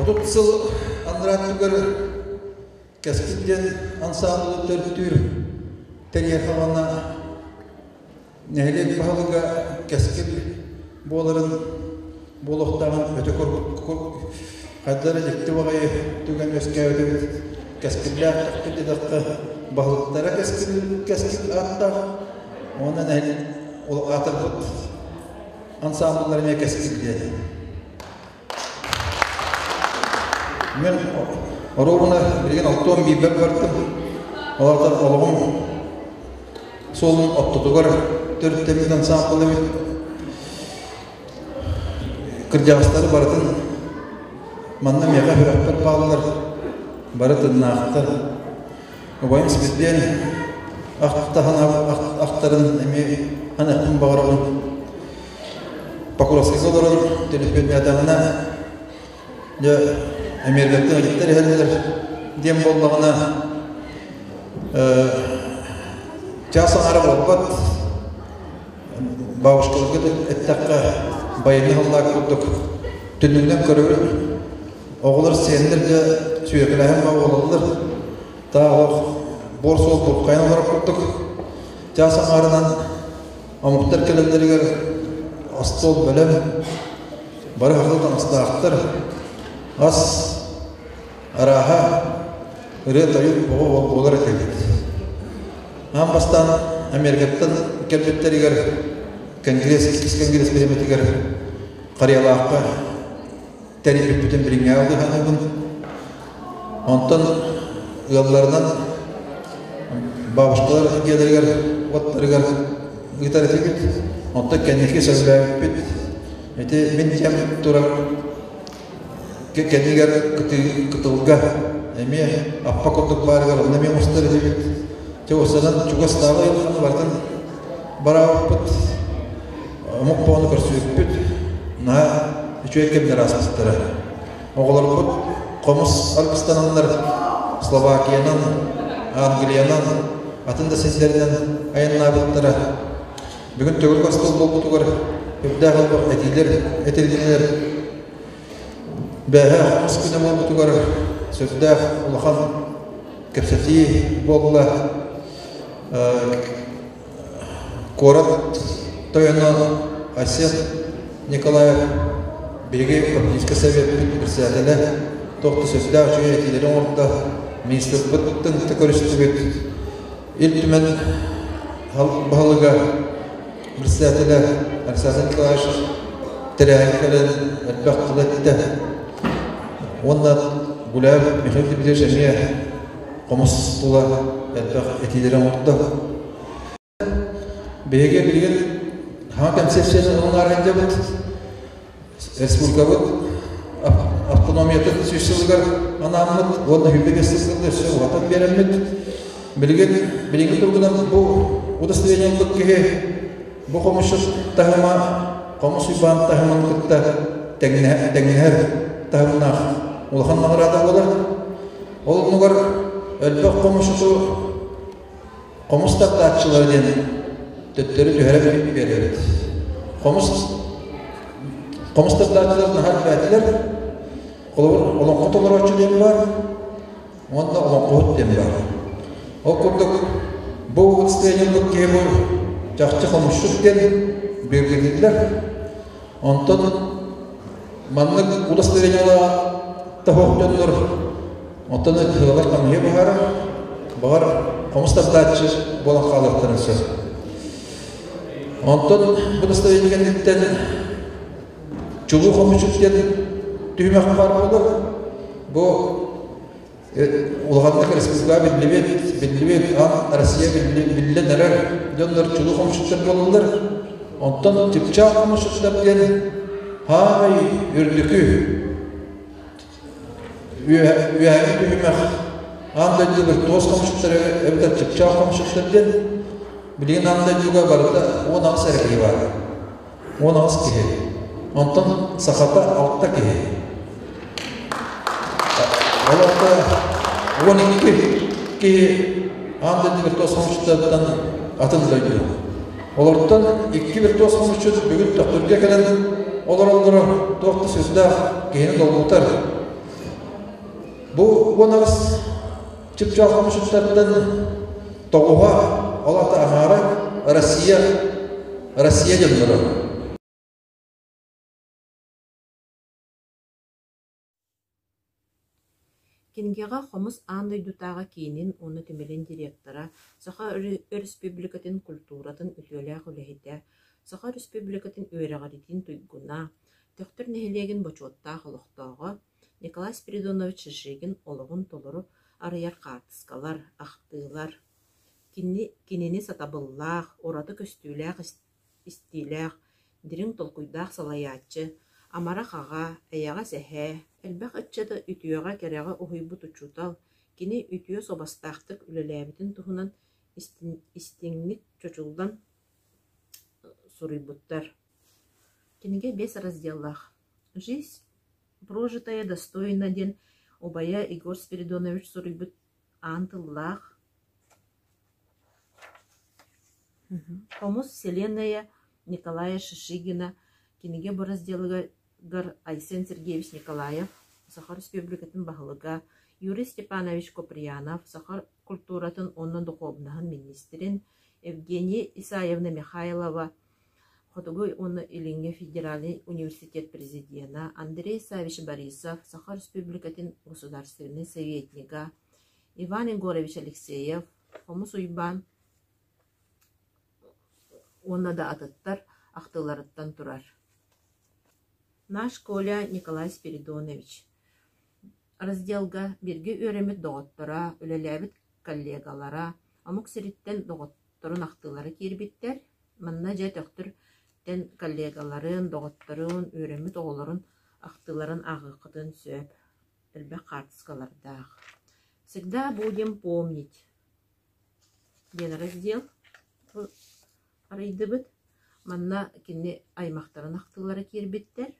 30 сыл анараа өттүгэр Кэскил диэн ансаамбылы төрүттүүр тэрийэр хаҕана нэһилиэк баһылыга Кэскил буоларын буолуохтааҕын өтө хайдах эрэ дьикти баҕайы түгэн үөскээбит эбит. Кэскиллээх кэскил диэтэххэ баһылыктара Кэскил Кэскил ааттаах уонна нэһилиэк аатырбыт ансаамбыллара эмиэ Кэскил диэн. Мин оруобуна билигин 61-бэр бардым. Ол аата олоҕум суолун ортотугар төрүттэммит ансаамбыл эбит. Кырдьаҕастары барытын манна миэхэ сүрэхпэр бааллар, бары тыннаахтар. Убайым Спирдиэн ахтаһан ахтарын эмиэ ханыахпын баҕарабын. Покровскайга олорон төлөпүөннээтэҕинэ, дьэ, Эмиэрикэттэн ыйыттар иһэллэр диэн буоллаҕына, чаас аҥаара буолбат, бабушкаларга эттэххэ, байыаннай халлаак курдук түннүгүнэн көрөбүн. Оҕолор сиэннэр дьэ сүөкэлээһин баа буолаллар. Таах олох буор суол буркайан олорор курдук. Чаас аҥаарынан Омуктар кэлэллэригэр остуол бэлэм, бары хаһыы таҥастаахтар, ас арааһа, ырыа-тойук оҕо буолар этибит. Аан бастаан Америкаттан кэлбиттэригэр Конгресс, иккис Конгресс бириэмэтигэр Харыйалаахха тэрийбиппитин билиҥҥэ алгыһанабын. Онтон ыалларынан бабушкалар дьиэлэригэр, уоттарыгар ыытар этибит. Онтон кэнники сөбүлээбиппит. Ити мин дьиэм турар кэннигэр кытылга эмиэ аппа курдук баарыгар онно эмиэ мустар этибит. Дьэ уопсайынан чугастааҕы айылҕаны барытын бараабыппыт. Омук боҕону көрсүбүппүт. Наһаа үчүгэй кэмнэр ааспыттара. Оҕолорбут хомус аргыстананнар Словакиянан, Англиянан, атын да сирдэринэн айаннаабыттара. Бүгүн төгүрүк остуол буолбутугар үрдээх элбэх этиилэр этилиннилэр. Бээһээ хомус күнэ буолбутугар сүрдээх улахан кэпсэтии буолла. Куорат тойоно Айсен Николаев биһиги Политическай Советпыт председателэ туох да сөптөөх үчүгэй этиилэри оҥордо, министрбыттын кытта көрүстүбүт. Ил Түмэн баһылыга председателэ Александр Николаевич тэрээһин кэлэн элбэх тыл эттэ. Уонна Гуляев Михаил Дмитриевич эмиэ хомус тула элбэх этиилэри оҥордо. Биһиги билигин хаҥа концепцияны ылынаар сылдьабыт. Республикабыт автономиятын сүүс сылыгар анааммыт уонна 25 сылга өссө уһатан биэрэммит. Билигин билиҥҥи туругунан бу удостоверение ылбыт киһи бу хомусчут таһыма хомус уйбаан таһымын кытта тэҥнэһэр таһымнаах улахан наҕараада буолар. Ол оннугар элбэх хомусчуту хомус тардааччылара диэн төттөрү түһэрэ биэрэбит. Хомус хомус тардааччылар наһаа элбээтилэр. Холобур, олоҥхо толорооччу диэн баар уонна олоҥхоһут диэн баар. Ол курдук бу удостоверение киһи бу чахчы хомусчут диэн бигэргэтиллэр. Онтон маннык удостоверениелаах тоһох дьоннор оттон ыһыалар хамыһы быһаарар, баҕар хомус тардааччы буолан хаалыахтарын сөп. Онтон удостоверение кэнниттэн чулуу хомусчут диэн түһүмэх баар буолар. Бу улаханнык республика биллибит, биллибит, аан Россия биллэн эрэр дьоннор чулуу хомусчуттар буолаллар. Онтон чыпчаал хомусчуттар диэн хаамай үрдүкү үөһээҥи түһүмэх аан дойду виртуоз хомусчуттара эбэтэр чыпчаал хомусчуттар диэн билигин аан дойдуга барыта 18 эрэ киһи баар. 18 киһи. Онтон сахата 6 киһи. Ол алта 12 киһи аан дойду виртуоз хомусчуттарыттан атын дойду. Олортон икки виртуоз хомусчут бүгүн Төхтүргэ кэлэн олороллоро туох да сүрдээх киһини долгутар. Бу 18 чыпчаал хомусчуттартан тоҕуһа, ол аата аҥаара Россия, Россия дьонноро. Кинигэҕэ Хомус аан дойдутааҕы киинин уонна түмэлин директора, Саха Өрөспүүбүлүкэтин культуратын үтүөлээх үлэһитэ, Саха Өрөспүүбүлүкэтин үөрэҕириитин туйгуна, Төхтүр нэһилиэгин бочуоттаах олохтооҕо Николай Спиридонович Шишигин олоҕун толору арыйар хаартыскалар, ахтыылар, кини кинини сатабыллаах, ураты көстүүлээх истиилээх, дириҥ толкуйдаах салайааччы, амарах аҕа, эйэҕэс эһээ, элбэх ыччаты үтүөҕэ-кэрэҕэ уһуйбут учуутал, кини үтүө суобастаахтык үлэлээбитин туһунан истиҥник чочуллан суруйбуттар. Кинигэ биэс разделлаах: «Жизнь прожитая достойно» диэн убайа Егор Спиридонович суруйбут аан тыллаах «Хомус вселенная» Николая Шишигина кинигэ бу разделыгар Айсен Сергеевич Николаев, Саха Республикатын баһылыга Юрий Степанович Куприянов, саха культуратын уонна духуобунаһын миниистирин Евгения Исаевна Михайлова, Хотугу уонна Илиҥҥи федеральнай университет президенэ Андрей Саввич Борисов, Саха Республикатын государственнай советнига Иван Егорович Алексеев, Хомус Уйбаан уонна да атыттар ахтыыларыттан турар. Наш Коля Николай Спиридонович разделга бииргэ үөрэммит доҕотторо, үлэлээбит коллегалара, омук сириттэн доҕотторун ахтыылара киирбиттэр. Манна дьэ Төхтүртэн коллегаларын, доҕотторун, үөрэммит оҕолорун ахтыыларын ааҕыаххытын сөп. Элбэх хаартыскалардаах. Всегда будем помнить диэн раздел арыйдыбыт. Манна кини аймахтарын ахтыылара киирбиттэр.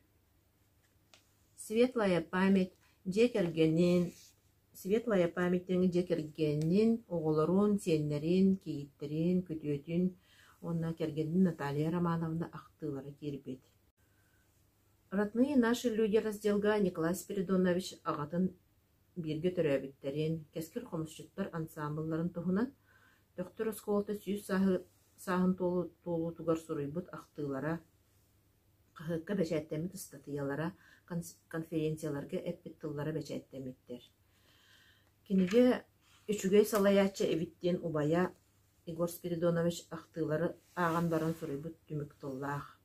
Светлая память дьиэ кэргэнин, Светлая память диэҥҥэ дьиэ кэргэнин, оҕолорун, сиэннэрин, кийииттэрин, күтүөтүн уонна кэргэнин Наталья Романовна ахтыылара киирбит. Родные наши люди разделга Николай Спиридонович аҕатын бииргэ төрөөбүттэрин, Кэскил хомусчуттар ансаамбылларын туһунан Төхтүр оскуолата 100 сааһын туолуутугар суруйбут ахтыылара Хаһыакка бэчээттэммит ыстатыйалара, конференцияларга эппит тыллара бэчээттэммиттэр. Кинигэ үчүгэй салайааччы эбит диэн убайа Егор Спиридонович ахтыылары ааҕан баран суруйбут түмүк тыллаах.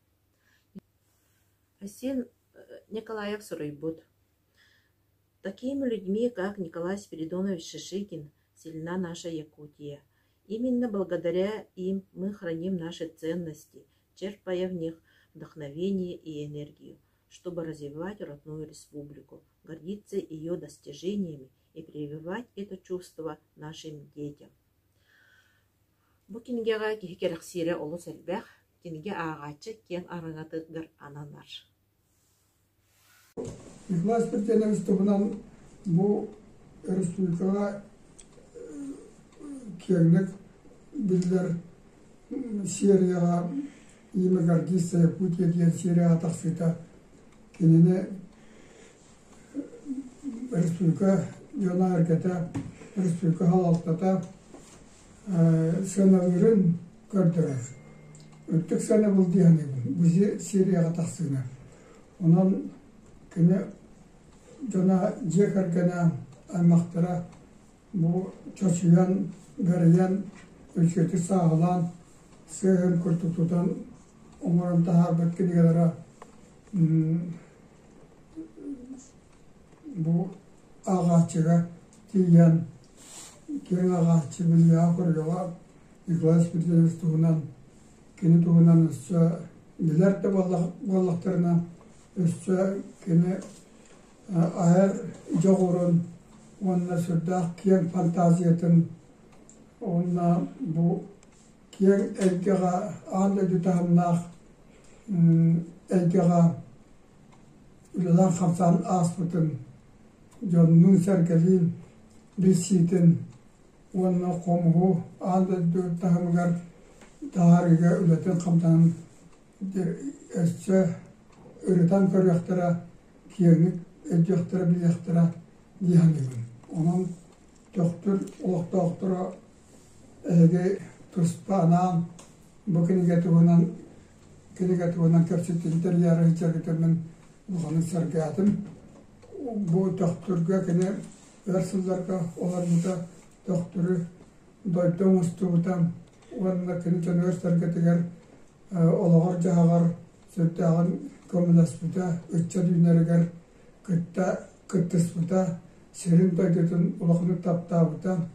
Айсен Николаев суруйбут: «Такими людьми, как Николай Спиридонович Шишигин, сильна наша Якутия. Именно благодаря им мы храним наши ценности, черпая в них вдохновение и энергию, чтобы развивать родную республику, гордиться ее достижениями и прививать это чувство нашим детям. Бу кинигэҕэ киһи кэрэхсиирэ олус элбэх, кинигэ ааҕааччы киэҥ араҥатыгар ананар. Николай Спиридонович туһунан бу республикаҕа киэҥник биллэр серияҕа «Имя гордится Якутия» диэн серияҕа тахсыыта кинини республика дьоно-сэргэтэ, республика салалтата сыаналыырын көрдөрөр. Үрдүк сыанабыл дии саныыбын бу серияҕа тахсыыны. Онон кини дьоно, дьиэ кэргэнэ, аймахтара бу чочуйан, бэрийэн, үчүгэйдик сааһылаан, сыаһын курдук тутан оҥорон таһаарбыт кинигэлэрэ бу ааҕааччыга тиийэн киэҥ ааҕааччы билиэҕэ-көрүөҕэ Николай Спиридонович туһунан кини туһунан өссө билэр да буоллахтарына өссө кини айар дьоҕурун уонна сүрдээх киэҥ фантазиятын уонна бу киэҥ эйгэҕэ аан дойду таһымнаах эйгэҕэ үлэлээн-хамсаан ааспытын, дьоннуун-сэргэлиин билсиитин уонна хомуһу аан дойду таһымыгар таһаарыыга үлэтин-хамнаһын өссө ырытан көрүөхтэрэ, киэҥник өйдүөхтэрэ, билиэхтэрэ дии саныыбын. Онон Төхтүр олохтоохторо эһиги туспа анаан бу кинигэ туһунан кинигэ туһунан кэпсэтиини тэрийээри сылдьаргытын мин улаханнык сэргээтим. Бу Төхтүргэ кини өр сылларга олорбута, Төхтүрү дойду оҥостубута уонна кини дьонугар-сэргэтигэр олоҕор-дьаһаҕар сүрдээҕин көмөлөспүтэ, ыччат үүнэригэр кытта кыттыспыта, сирин дойдутун улаханнык таптаабыта.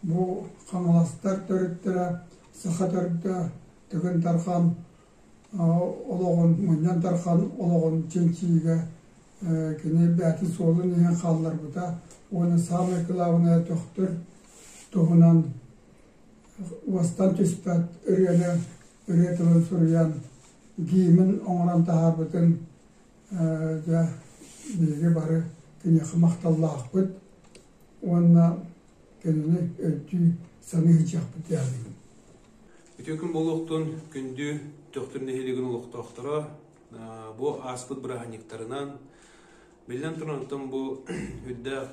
Бу Хаҥаластар төрүттэрэ, саха төрдө Тыгын Дархан олоҕун, Мунньан Дархан олоҕун чинчийиигэ кини бэйэтин суолун иһин хаалларбыта уонна саамай кылаабынайа Төхтүр туһунан уостан түспэт ырыаны ырыа тылын суруйан гимн оҥорон таһаарбытын дьэ биһиги бары киниэхэ махталлаахпыт уонна кинини өйдүү саныы сылдьыахпыт диэбитим. Үтүө күн буолуохтун күндү Төхтүр нэһилиэгин олохтоохторо бу ааспыт бырааһынньыктарынан биллэн туран оттон бу үрдээх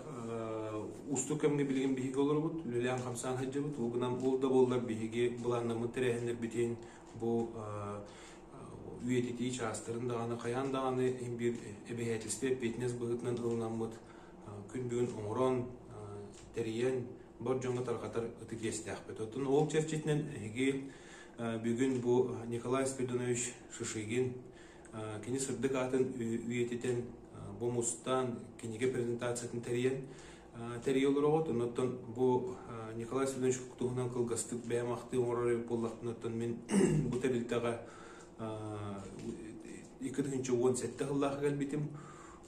уустук кэмҥэ билигин биһиги олоробут, үлэлээн-хамсаан сылдьабыт. Ол гынан ол да буоллар биһиги былааннаммыт тэрээһиннэрбитин бу үйэтитии чаастарын даҕаны хайаан даҕаны биир эбэһээтэлистибэ эппиэтинэс быһыытынан ылынаммыт күн бүгүн оҥорон, тэрийэн бар дьоҥҥо тарҕатар ытык иэстээхпит. Оттон ол чэрчитинэн эһиги бүгүн бу Николай Спиридонович Шишигин кини сырдык аатын үйэтитэн бу мустан кинигэ презентациятын тэрийэн тэрийэ олороҕут. Оннуттан бу Николай Спиридонович туһунан кылгастык бэйэм ахтыы оҥорор эбит буоллахпына, оттон мин бу тэрилтэҕэ 2017 сыллаах кэлбитим.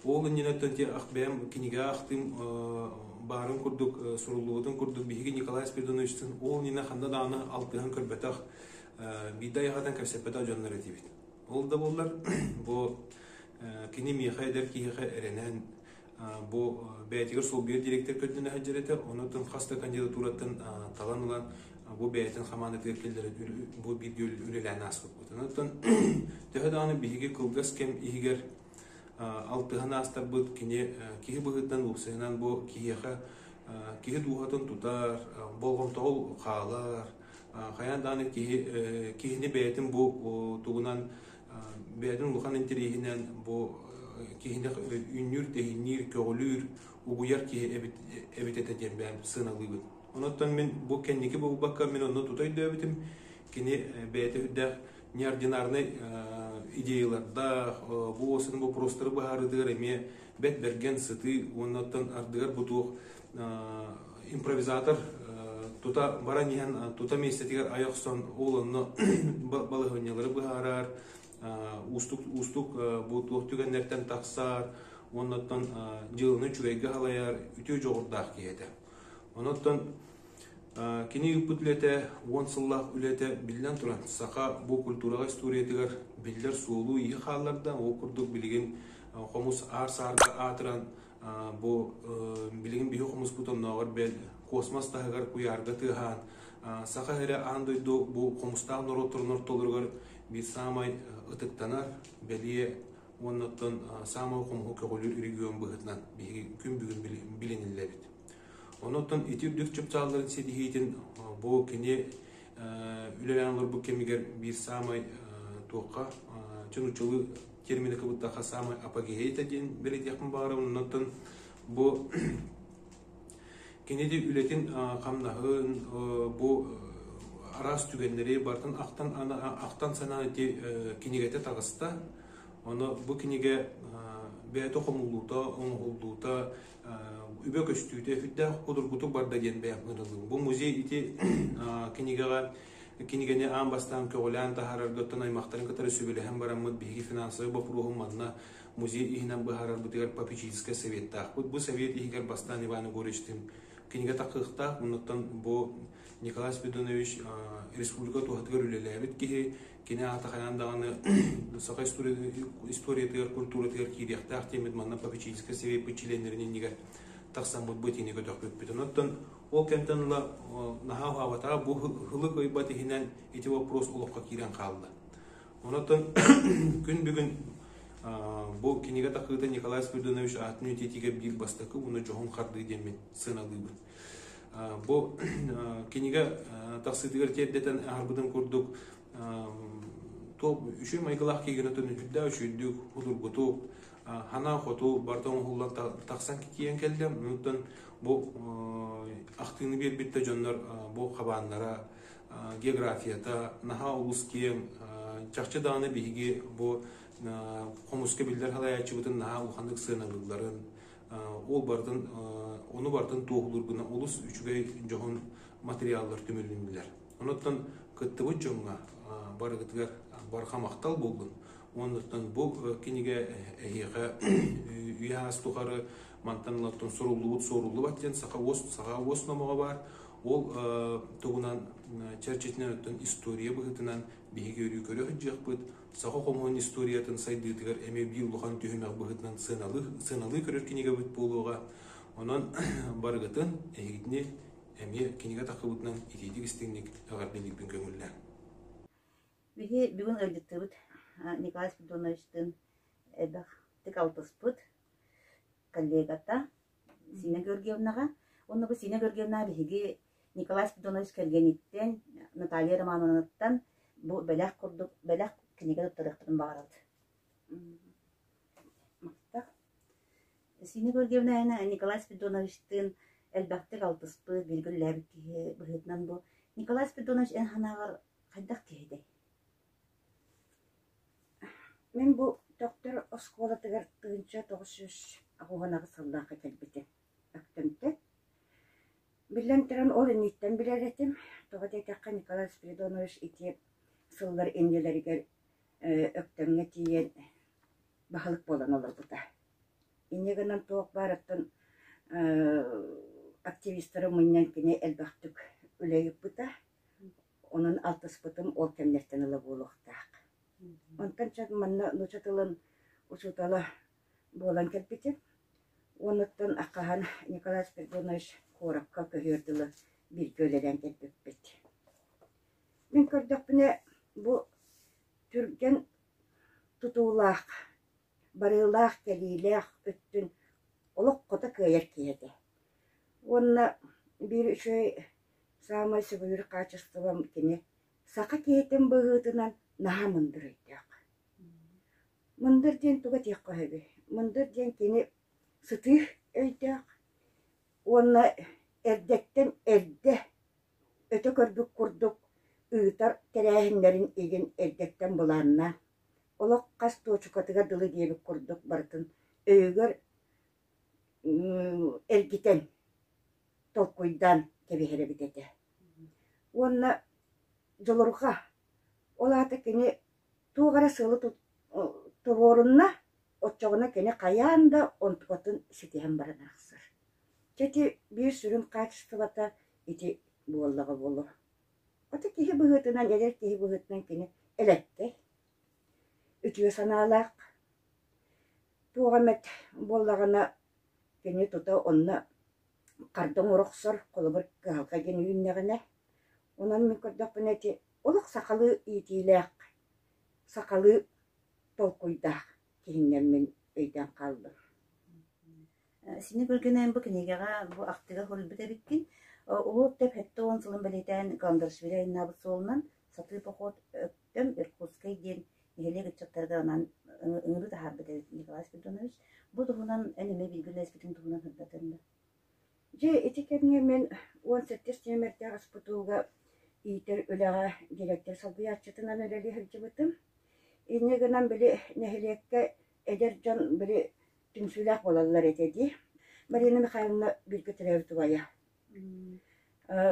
Ол иннинэ ах бэйэм кинигэ ахтыым баарын курдук суруллубутун курдук биһиги Николай Спиридоновичтыын ол иннинэ ханна даҕаны алтыһан көрбөтөх, биирдэ айаҕатан кэпсэппэтэх дьоннор этибит. Ол да буоллар бу кини миэхэ эдэр киһиэхэ эрэнэн бу бэйэтигэр солбуйар директор көрдөнө сылдьар этэ. Онон хас да кандидатураттан талан ылан бу бэйэтин хамаандатыгар киллэрэн бу бииргэ үлэлээн ааспыппыт. Онон төһө даҕаны биһиги кылгас кэм иһигэр алтыһан аастарбыт кини киһи быһыытынан уопсайынан бу киһиэхэ киһи дууһатын тутар, болҕомтоҕо хаалар, хайаан даҕаны киһи киһини бэйэтин бу тугунан бэйэтин улахан интэриэһинэн бу киһини үүннүүр-тэһиинниир, көҕүлүүр, угуйар киһи эбит, эбит этэ диэн бэйэм сыаналыыбын. Онон мин бу кэнники буолбакка мин онно тута өйдөөбүтүм. Кини бэйэтэ үрдээх неординарнай идеялардаах, бу уосын боппуруостары быһаарыытыгар эмиэ бэт бэргэн сытыы уонна оттон ардыгар бу туох импровизатор тута баран иһэн тута миэстэтигэр айа охсон ол онно балаһыанньалары быһаарар, уустук уустук бу туох түгэннэртэн тахсар уонна оттон дьыаланы үчүгэйгэ халайар үтүө дьоҕурдаах киһи этэ. Онон кини ыыппыт үлэтэ, уон сыллаах үлэтэ биллэн туран, саха бу культураҕа историятыгар биллэр суолу-ииһи хаалларда. Ол курдук билигин хомус аар-саарга аатыран бу билигин биһи хомуспут оннооҕор бэл космос таһыгар куйаарга тыаһаан саха сирэ аан дойду бу хомустаах норуоттарын ортолоругар биир саамай ытыктанар бэлиэ уонна оттон саамай хомуһу көҕүлүүр регион быһыытынан биһиги күн бүгүн билиниллэбит. Онон ити үрдүк чыпчаалларын ситиһиитин бу кини үлэлээн олорбут кэмигэр биир саамай туохха чунуччулуу термини кыбыттахха саамай апогейта диэн бэлиэтиэхпин баҕарабын. Онон бу кини де үлэтин хамнаһын бу араас түгэннэри барытын ахтан ахтан санаан ити кинигэтэ таҕыста. Ону бу кинигэ бэйэтэ хомуллуута, оҥоһуллуута үбэ көстүүтэ сүрдээх судургутук барда диэн бэйэм ырылыым. Бу музей ити кинигэҕэ кинигэни аан бастаан көҕүлээн таһаарарга оттон аймахтарын кытары сүбэлэһэн бараммыт биһиги финансовай боппуруоһун манна музей иһинэн быһаарарбытыгар попечительскай советтаахпыт. Бу совет иһигэр бастаан Иван Егоровичтыын кинигэ таххыахтаах. Оннуттан бу Николай Спиридонович республика туһатыгар үлэлээбит киһи, кини аата хайаан даҕаны саха историятыгар, культуратыгар киириэхтээх диэммит манна попечительскай совеппыт чилиэннэрин иннигэр тахсаммыт бу этиини көтөхпүппүт. Онон ол кэмтэн ыла наһаа уһаабатаҕа бу һылык ыйбат иһинэн ити вопрос олоххо киирэн хаалла. Онон күн бүгүн Бу кинигэ тахыыта Николай Спиридонович аатын үйэтитиигэ биир бастакы уонна дьоһун хардыы диэммин сыаналыыбын. Бу кинигэ тахсыытыгар тиэрдэтэн аһарбытым курдук туох үчүгэй майгылаах киһигин отон үрдээх үчүгүйдүк судургутук ханаа хоту барыта оҥоһуллан тахсан киирэн кэллэ. Онтон бу ахтыыны биэрбит да дьоннор бу хабааннара географията наһаа олус киэҥ. Чахчы даҕаны биһиги бу хомуска биллэр салайааччыбытын наһаа улаханнык сыаналыылларын, ол барытын ону барытын туоһулуур гына олус үчүгэй дьоһун материаллар түмүлүннүлэр. Онуттан кыттыбыт дьоҥҥо барыгытыгар барҕа махтал буоллун. Оннуттан бу кинигэ эһиэхэ үйэ аас тухары мантан ылаттан суруллубут суоруллубат диэн саха уос саха уос номоҕо баар. Ол тугунан чэрчитинэн оттон история быһыытынан биһиги өрүү көрө сылдьыахпыт. Саха хомуһун историятын сайдыытыгар эмиэ биир улахан түһүмэх быһыытынан сыаналыы, сыаналыы көрөр кинигэбит буолуоҕа. Онон барыгытын эһигитини эмиэ кинигэ таххыбытынан итиитик истиҥник эҕэрдэлиирбин көҥүллээҥ. Биһи бүгүн ыалдьыттыыбыт Николай Спиридоновичтыын элбэхтик алтыспыт коллегата Сина Георгиевнаҕа. Уонна бу Сина Георгиевна биһиги Николай Спиридонович кэргэниттэн Наталья Романовнаттан бу бэлэх курдук бэлэх кинигэ туттарыахпытын баҕарабыт. Махтал. Сина Георгиевна Николай Спиридоновичтыын элбэхтик алтыспыт, бииргэ үлэлээбит киһи быһыытынан бу Николай Спиридонович эн санааҕар хайдах киһитэй? Мин бу Төхтүр оскуолатыгар 1998 сыллаахха кэлбитим Өктөмтөн. Биллэн туран, ол инниттэн билэр этим. Тоҕо диэтэххэ, Николай Спиридонович ити сыллар иннилэригэр Өктөмҥө тиийэн баһылык буолан олорбута. Инньэ гынан туох баарыттан активистары мунньан кини элбэхтик үлэ ыыппыта. Онон алтыспытым ол кэмнэртэн ыла буолуохтаах. Онтон чэ манна нуучча тылын учуутала буолан кэлбитим. Уонуттан хаһан Николай Спиридонович куоракка көһүөр дылы бииргэ үлэлээн кэлбиппит. Мин көрдөхпүнэ, бу түргэн тутуулаах, барыылаах-кэлиилээх өттүн олох хото кыайар киһи этэ. Уонна биир үчүгэй саамай сөбүлүүр хаачыстыбам кини саха киһитин быһыытынан наһаа мындыр өйдөөх. Мындыр диэн тугу этиэххэ сөбүй? Мындыр диэн кини сытыы өйдөөх уонна эрдэттэн эрдэ өтө көрбүт курдук ыытар тэрээһиннэрин игин эрдэттэн былааннаан, олох хас туочукатыгар дылы диэбит курдук барытын өйүгэр эргитэн, толкуйдаан кэбиһэр эбит этэ. Уонна дьолурҕа, ол аата кини туох эрэ сыалы туруорунна, оччоҕуна кини хайаан да онтукатын ситиһэн баран арахсар. Чэ ити биир сүрүн хаачыстыбата ити буоллаҕа буолуо. Аты киһи быһыытынан, эдэр киһи быһыытынан кини элэккэй, үтүө санаалаах, туох эмит буоллаҕына кини тута онно харда оҥоро охсор, холобур, кыһалҕа диэн үүннэҕинэ. Онон мин көрдөхпүнэ ити олох сахалыы иитиилээх, сахалыы толкуйдаах киһиннэн мин өйдөөн хааллым. Сини көргөнөн бу кинигэҕэ бу ахтыыга суруйбут эбиккин. Улуу Өктөп 70 сылын бэлиэтээн Каландарашвили айаннаабыт суолунан сатыы поход Өктөм Иркутскай диэн нэһилиэк ыччаттарыгар анаан ыҥырыы таһаарбыт эбит Николай Спиридонович. Бу туһунан эн эмиэ бииргэ үлэлэспитиҥ туһунан сырдатыаҥ дуо? Дьэ, ити кэмҥэ мин 17 нүөмэрдээх СПТУ-га иитэр үлэҕэ директор солбуйааччытынан үлэлии сылдьыбытым. Инньэ гынан били нэһилиэккэ эдэр дьон били түмсүүлээх буолаллар этэ дии. Марина Михайловна бииргэ төрөөбүт убайа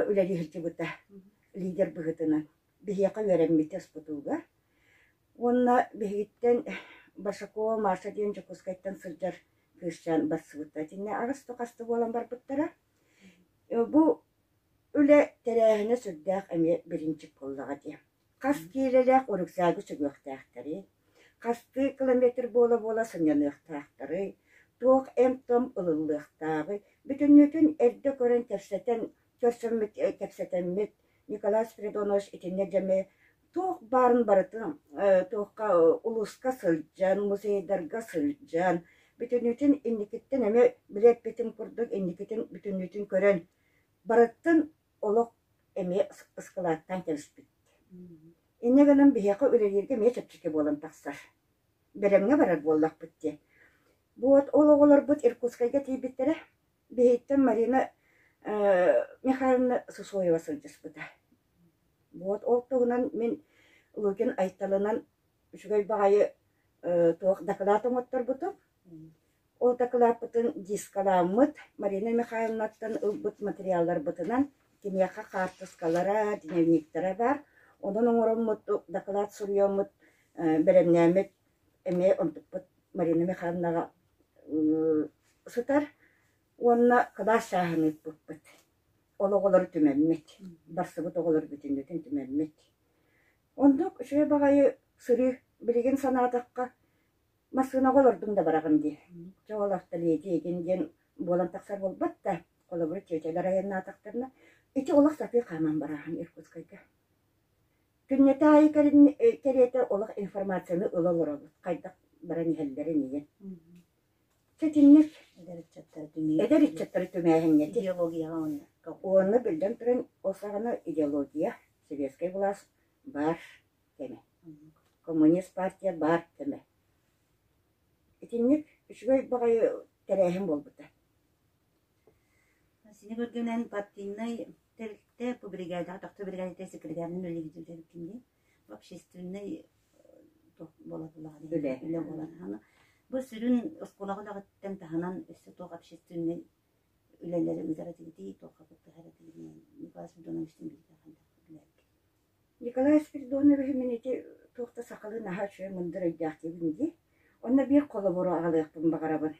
үлэлии сылдьыбыта лидер быһыытынан. Биһиэхэ үөрэммитэ СПТУ-га. Уонна биһигиттэн Башакова Маша диэн Дьокуускайтан сылдьар кыысчаан барсыбыта. Итиннэ аҕыс-хас да буолан барбыттара. Бу үлэ тэрээһинэ сүрдээх эмиэ бириинчик буоллаҕа дии. Хас киилэлээх рюкзагы сүгүөхтээхтэрий, хастыы километр буола-буола сынньаныахтаахтарый, туох эмп-том ылыллыахтааҕый, бүтүннүүтүн эрдэ көрөн кэпсэтэн, көрсөммүт, кэпсэтэммит Николай Спиридонович итиннэ дьэми Туох баарын барытын туохха улууска сылдьан, музейдарга сылдьан, бүтүннүүтүн инникиттэн эмиэ били эппитим курдук инникитин бүтүннүүтүн көрөн барыттын олох эмиэ ыскылааттаан кэбиспит. Инньэ гынан биһиэхэ үлэлииргэ эмиэ чэпчэки буолан тахсар. Бэлэмҥэ барар буоллахпыт дии. Вот ол оҕолорбут Иркутскайга тиийбиттэрэ. Биһиттэн Марина Михайловна Сусоева сылдьыспыта. Вот ол туһунан мин Лукин Айталынан үчүгэй баҕайы туох дакылаат оҥотторбутум. Ол дакылааппытын дискалааммыт Марина Михайловнаттан ылбыт материалларбытынан киниэхэ хаартыскалара, дневниктэрэ баар. Онон оҥороммут дакылаат суруйаммыт, бэлэмнээммит эмиэ онтукпут Марина Михайловнаҕа сытар уонна кылаас чааһын ыыппыппыт. Ол оҕолору түмэммит, барсыбыт оҕолору бүтүннүүтүн түмэммит. Оннук үчүгэй баҕайы сырыы билигин санаатахха массыынаҕа олордуҥ да бараҕын дии. Чэ ол автоледи игин диэн буолан тахсар буолбат да, холобур тетялар айаннаатахтарына ити олох сатыы хааман барааһын Иркутскайга. Күннэтэ аайы кэриэтэ олох информацияны ыла олоробут, хайдах баран иһэллэрин ийэн. Ситинник Эдэр ыччаттары түмүү. Эдэр ыччаттары түмээһиҥҥэ Идеологияҕа уонна Уонна биллэн туран ол саҕана идеология, советскай былаас баар кэмэ. Коммунист партия баар кэмэ. Итинник үчүгэй баҕайы тэрээһин буолбута. Сини көргөнөн партийнай тэрилтэ бу бригадаҕа тохтуу бригадата секретарынан үлэлиир эбиккин дии. Общественнай буола Үлэ. үлэ буолар. Бу сүрүн оскуолаҕа үлэҕиттэн таһынан өссө туох общественнай үлэлэри ыытар этигитий, туохха кыттыһар этигитий Николай Спиридоновичтыын бииргэ хайдах үлэлээбиккит? Николай Спиридонович мин ити туох да сахалыы наһаа үчүгэй мындыр өйдөөх диибин дии. Онно биир холобуру аҕалыахпын баҕарабын.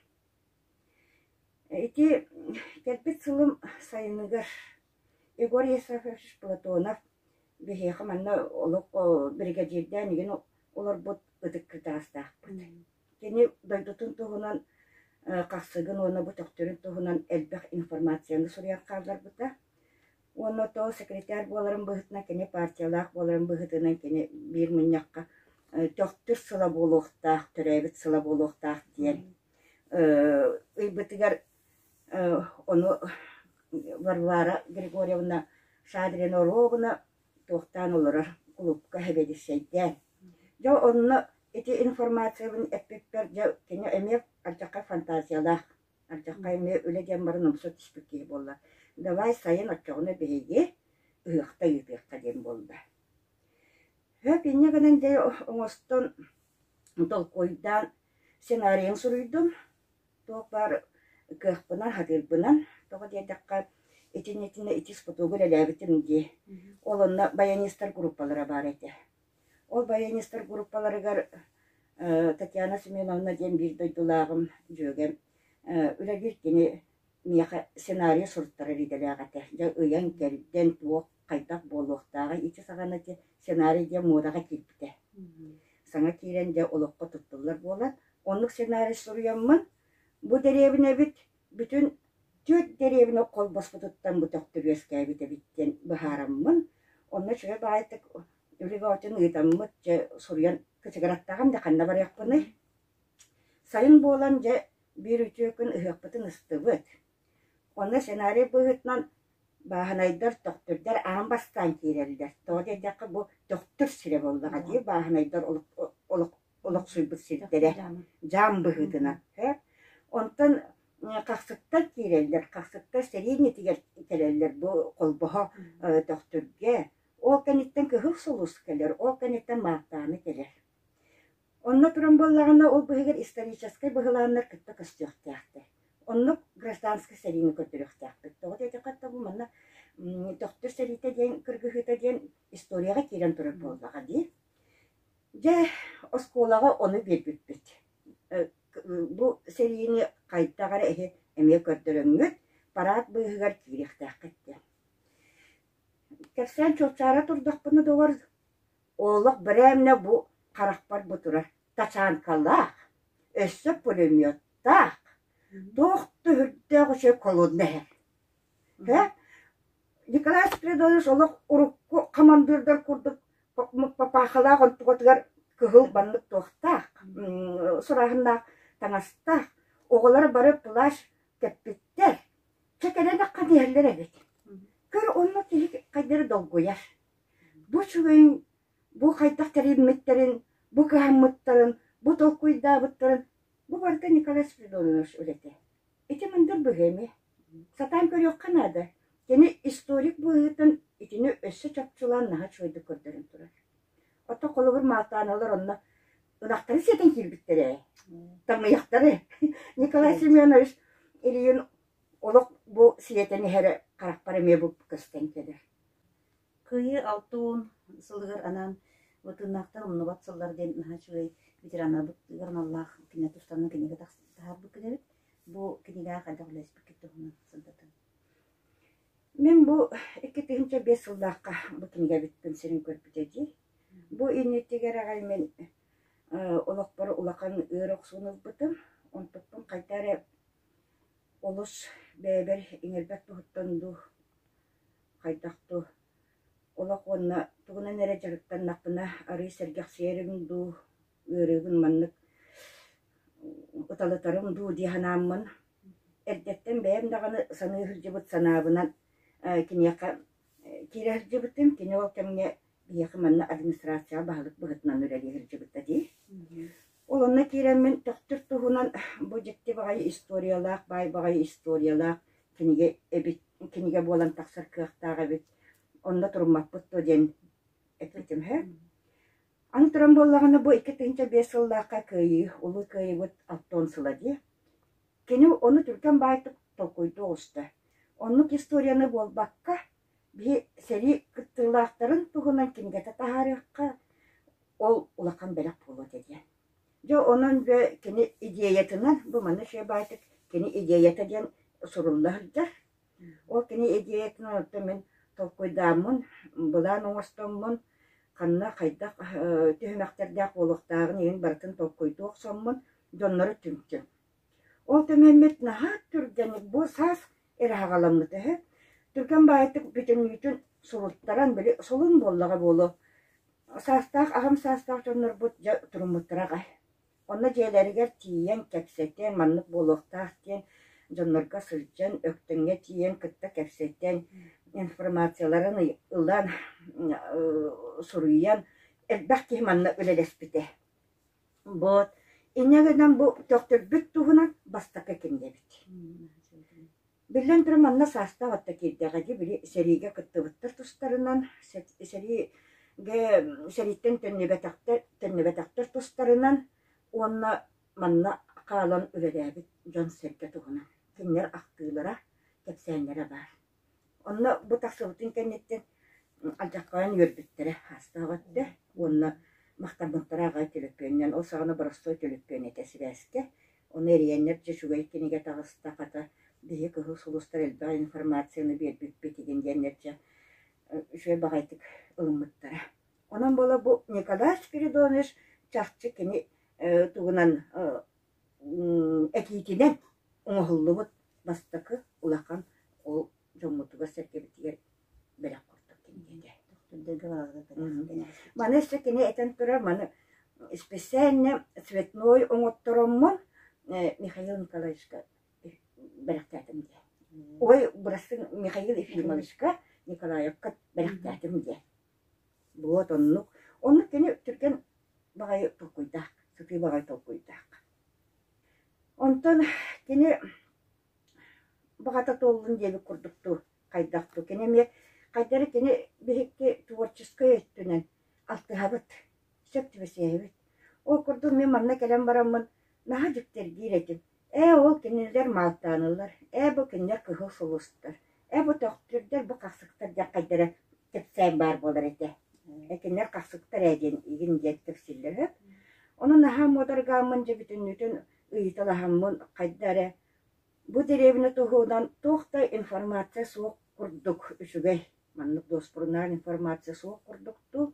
Ити кэлбит сылым сайыныгар Егор Ефимович Платонов биһиэхэ манна олох биригэдьиирдээн игин олорбут ытык кырдьаҕастаахпыт. Кини дойдутун туһунан хахсыгын уонна бу төхтүрүн туһунан элбэх информацияны суруйан хаалларбыта. Уонна то секретарь буоларын быһыытынан кини партиялаах буоларын быһыытынан кини биир мунньахха Төхтүр сыла буолуохтаах, төрөөбүт сыла буолуохтаах диэн ыйбытыгар ону Варвара Григорьевна Шадрина-Оровна туохтаан олорор кулуупка сэбиэдиссэйдээн. Дьэ онно ити информациябын эппиппэр дьэ кини эмиэ алдьархай фантазиялаах, алдьархай эмиэ үлэ диэн баран умса түспүт киһи буолла. Давай сайын оччоҕуна биһиги ыһыахта ыытыахха диэн буолла. Сөп инньэ гынан дьэ оҥостон толкуйдаан сценарийын суруйдум. Туох баар кыахпынан, сатыырбынан, тоҕо диэтэххэ, итиннитинэ ити спутугу үлэлээбитим дии. Ол онно баянистар группалара баар этэ. Ол баянистар группаларыгар Татьяна Семеновна диэн биир дойдулааҕым, дьүөгэм үлэлиир кини миэхэ сценарий суруттарар идэлээх этэ. Дьэ ыйан-кэрдэн туох хайдах буолуохтааҕый ити саҕана ити сценарий диэн муодаҕа киирбитэ. Саҥа киирэн дьэ олоххо туттуллар буолан, оннук сценарий суруйаммын, бу дэриэбинэбит бүтүн түөрт дэриэбинэ холбоспутуттан бу төхтүр үөскээбит эбит диэн быһаараммын, онно үчүгэй баҕайытык үлэ бөҕөтүн ыытаммыт, дьэ суруйан кычыгыраттаҕым да ханна барыахпыный. Сайын буолан дьэ биир үтүө күн ыһыахпытын ыстыбыт. Онно сценарий быһыытынан бааһынайдар, төхтүрдэр аан бастаан киирэллэр. Тоҕо диэтэххэ бу төхтүр сирэ буоллаҕа дии, бааһынайдар олох олохсуйбут сирдэрэ дьаам быһыытынан. Онтон хахсыктар киирэллэр, хахсыктар сэрии иннитигэр кэлэллэр бу холбоһо Төхтүргэ. Ол кэнниттэн Кыһыл Сулус кэлэр, ол кэнниттэн Маалтааны кэлэр. Онно туран буоллаҕына, ол быһыгар историческай быһылааннар кытта көстүөхтээхтэр. Оннук гражданскай сэриини көрдөрүөхтээхпит. Тоҕо диэтэххэ, бу манна Төхтүр сэриитэ диэн кыргыһыыта диэн историяҕа киирэн турар буоллаҕа дии. Дьэ, оскуолаҕа ону биэрбиппит. Бу сэриини хайдах эрэ эһи эмиэ көрдөрөҥҥүт, параад быыһыгар киириэхтээххит диэн. Кэпсээн чуопчаара турдахпына доҕор, олох брээмнэ бу харахпар бу турар тачанкалаах, өссө пулеметтаах, туох да үрдээх үчүгэй колонна иһэр. Э? Николай Спиридонович олох урукку хамандыырдар курдук. Папахалаах онтугатыгар кыһыл баннык туохтаах, сурааһыннаах таҥастаах, оҕолор бары плащ кэппиттэр. Чэ кэлэн аххан иһэллэр эбит. Көр онно киһи хайдары долгуйар. Бу үчүгэйин, бу хайдах тэрийиммиттэрин, бу кыһаммыттарын, бу толкуйдаабыттарын бу барыта Николай Спиридонович үлэтэ. Ити мындыр быһыы эмиэ. Сатаан көрүөххэ наада. Кини историк быһыытын итини өссө чопчулаан наһаа үчүгэйдик көрдөрөн турар. Оттон холобур Маалтааналар онно ынахтары сиэтэн киирбиттэрэ ээ. Тамыйахтары. Николай Семенович Ильин олох бу сиэтэн иһэрэ харахпар эмиэ бу көстөн кэлэр. Кыайыы 60 сылыгар анаан бу тыыннаахтар умнубат сыллар диэн наһаа үчүгэй ветераннарбытыгар аналлаах кинигэ тустарынан кинигэ таһаарбыккыт эбит. Бу кинигэҕэ хайдах үлэлэспиккит туһунан сырдатыҥ. Мин бу 2005 сыллаахха бу кинигэбит күн сирин көрбүтэ дии. Бу иннитигэр аҕай мин олохпор улахан ыар охсууну ылбытым. Онтукпун хайда эрэ олус бэйэбэр иҥэрбэт туһуттан дуу, хайдах дуу, олох уонна тугунан эрэ дьарыктаннахпына арыый сэргэхсийэрим дуу, ыарыыбын маннык уталытарым дуу дии санааммын, эрдэттэн бэйэм даҕаны саныы сылдьыбыт санаабынан киниэхэ киирэ сылдьыбытым. Кини ол кэмҥэ биһиэхэ манна администрацияҕа баһылык быһыытынан үлэлии сылдьыбыта дии. Ол онно киирэммин Төхтүр туһунан бу дьикти баҕайы историялаах, баай баҕайы историялаах кинигэ эбит, кинигэ буолан тахсар кыахтаах эбит. Онно туруммаппыт дуо диэн эппитим үһү. Аны туран буоллаҕына бу 2005 сыллаахха Кыайыы, Улуу Кыайыыбыт 60 сыла дии. Кини ону түргэн баайтык толкуйдуу оҕуста. Оннук историяны буолбакка, биһи сэрии кыттыылаахтарын туһунан кинигэтэ таһаарыахха, ол улахан бэлэх буолуо этэ диэн. Дьэ онон дьэ кини идеятынан, бу манна үчүгэй баайтык кини идеята диэн сурулла сылдьар. Ол кини идеятынан оттон мин толкуйдааммын, былаан оҥостоммун, ханна хайдах түһүмэхтэрдээх буолуохтааҕын иһин барытын толкуйдуу охсоммун дьоннору түмтүм. Ол түмэммит наһаа түргэнник бу саас эрэ аҕаламмыт үһү. Түргэн баайытык бүтүннүүтүн суруттаран, били солун буоллаҕа буолуо. Саастаах, аҕам саастаах дьоннорбут дьэ туруммуттара аҕай. Онно дьиэлэригэр тиийэн кэпсэтэн, маннык буолуохтаах диэн дьоннорго сылдьан, Өктөҥҥө тиийэн кытта кэпсэтэн, информацияларын ылан, суруйан, элбэх киһи манна үлэлэспитэ. Вот. Инньэ гынан бу Төхтүрбүт туһунан бастакы кинигэбит. Биллэн туран, манна саастаах отто киирдэҕэ дии, били сэриигэ кыттыбыттар тустарынан, сэриигэ сэрииттэн төннүбэтэхтэр, төннүбэтэхтэр тустарынан уонна манна хаалан үлэлээбит дьон-сэргэ туһунан кинилэр ахтыылара, кэпсээннэрэ баар. Онно бу тахсыбытын кэнниттэн алдьархайан үөрбүттэрэ аастаах өттө уонна махтаммыттара аҕай төлөпүөнүнэн. Ол саҕана боростуой төлөпүөн этэ сибээскэ. Ону эрийэннэр дьэ үчүгэй кинигэ таҕыста, хата биһи Кыһыл Сулустар элбэх информацияны биэрбиппит игин диэннэр дьэ үчүгэй баҕайытык ылыммыттара. Онон буола бу Николай Спиридонович чахчы кини тугунан этиитинэн оҥоһуллубут бастакы улахан ол дьоммутугар-сэргэбитигэр бэлэх курдук кинигэ этэ. Маны өссө кини этэн турар, маны специально цветной оҥоттороммун Михаил Николаевичка бэлэхтээтим диэ. Ой, бырастыҥ Михаил Ефимовичка Николаевка бэлэхтээтим диэ. Вот оннук. Оннук кини түргэн баҕайы толкуйдаах, сытыы баҕайы толкуйдаах. Онтон кини баҕата туоллун диэбит курдук дуу, хайдах дуу. Кини эмиэ хайдах эрэ кини биһикки творческай өттүнэн алтыһабыт, сөп түбэсиһэбит. Ол курдук мин манна кэлэн бараммын наһаа дьиктиргиир этим. Ээ, ол кинилэр маалтааналар, ээ, бу кинилэр кыһыл сулустар, ээ, бу төхтүрдэр, бу хахсыктар диэн хайдах эрэ кэпсээн баар буолар этэ. Ээ, кинилэр хахсыктар ээ диэн игин диэн кэпсииллэр үһү. Ону наһаа муодаргааммын дьэ бүтүннүүтүн ыйыталаһаммын хайда эрэ бу дэриэбинэ туһунан туох да информация суох курдук үчүгэй маннык дуоспуруннаах информация суох курдук дуу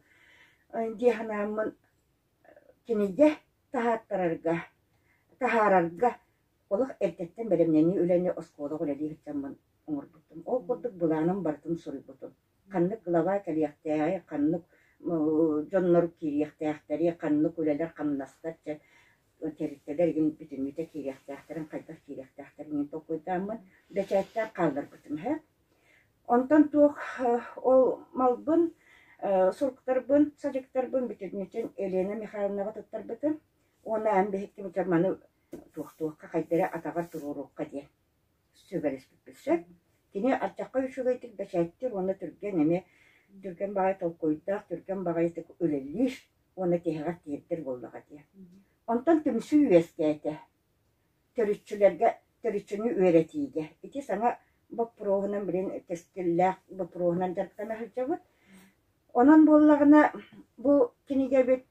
дии санааммын кинигэ таһааттарарга, таһаарарга олох эрдэттэн бэлэмнэнии үлэни оскуолаҕа үлэлии сылдьаммын оҥорбутум. Ол курдук былааным барытын суруйбутум. Ханнык глава кэлиэхтээҕий, ханнык дьоннор киириэхтээхтэри, ханнык үлэлэр, хамнастар чэ тэрилтэлэр игин бүтүннүүтэ киириэхтээхтэрин, хайдах киириэхтээхтэрин иһин толкуйдааммын бэчээттээн хаалларбытым үһү. Онтон туох ол малбын, суруктарбын, садьыктарбын бүтүннүүтүн Елена Михайловнаҕа туттарбытым уонна эн биһикки маны туохтуохха, хайда эрэ атаҕар туруоруохха диэн сүбэлэспиппит сөп. Кини ардахха үчүгэйдик бэчээттиир уонна түргэн эмиэ түргэн баҕайы толкуйдаах, түргэн баҕайытык үлэлиир уонна тиһэҕэр тиэрдэр буоллаҕа дии. Онтон түмсүү үөскээтэ. Төрүччүлэргэ төрүччүнү үөрэтиигэ. Ити саҥа боппуруоһунан билин кэскиллээх боппуруоһунан дьарыктана сылдьабыт. Онон буоллаҕына бу кинигэбит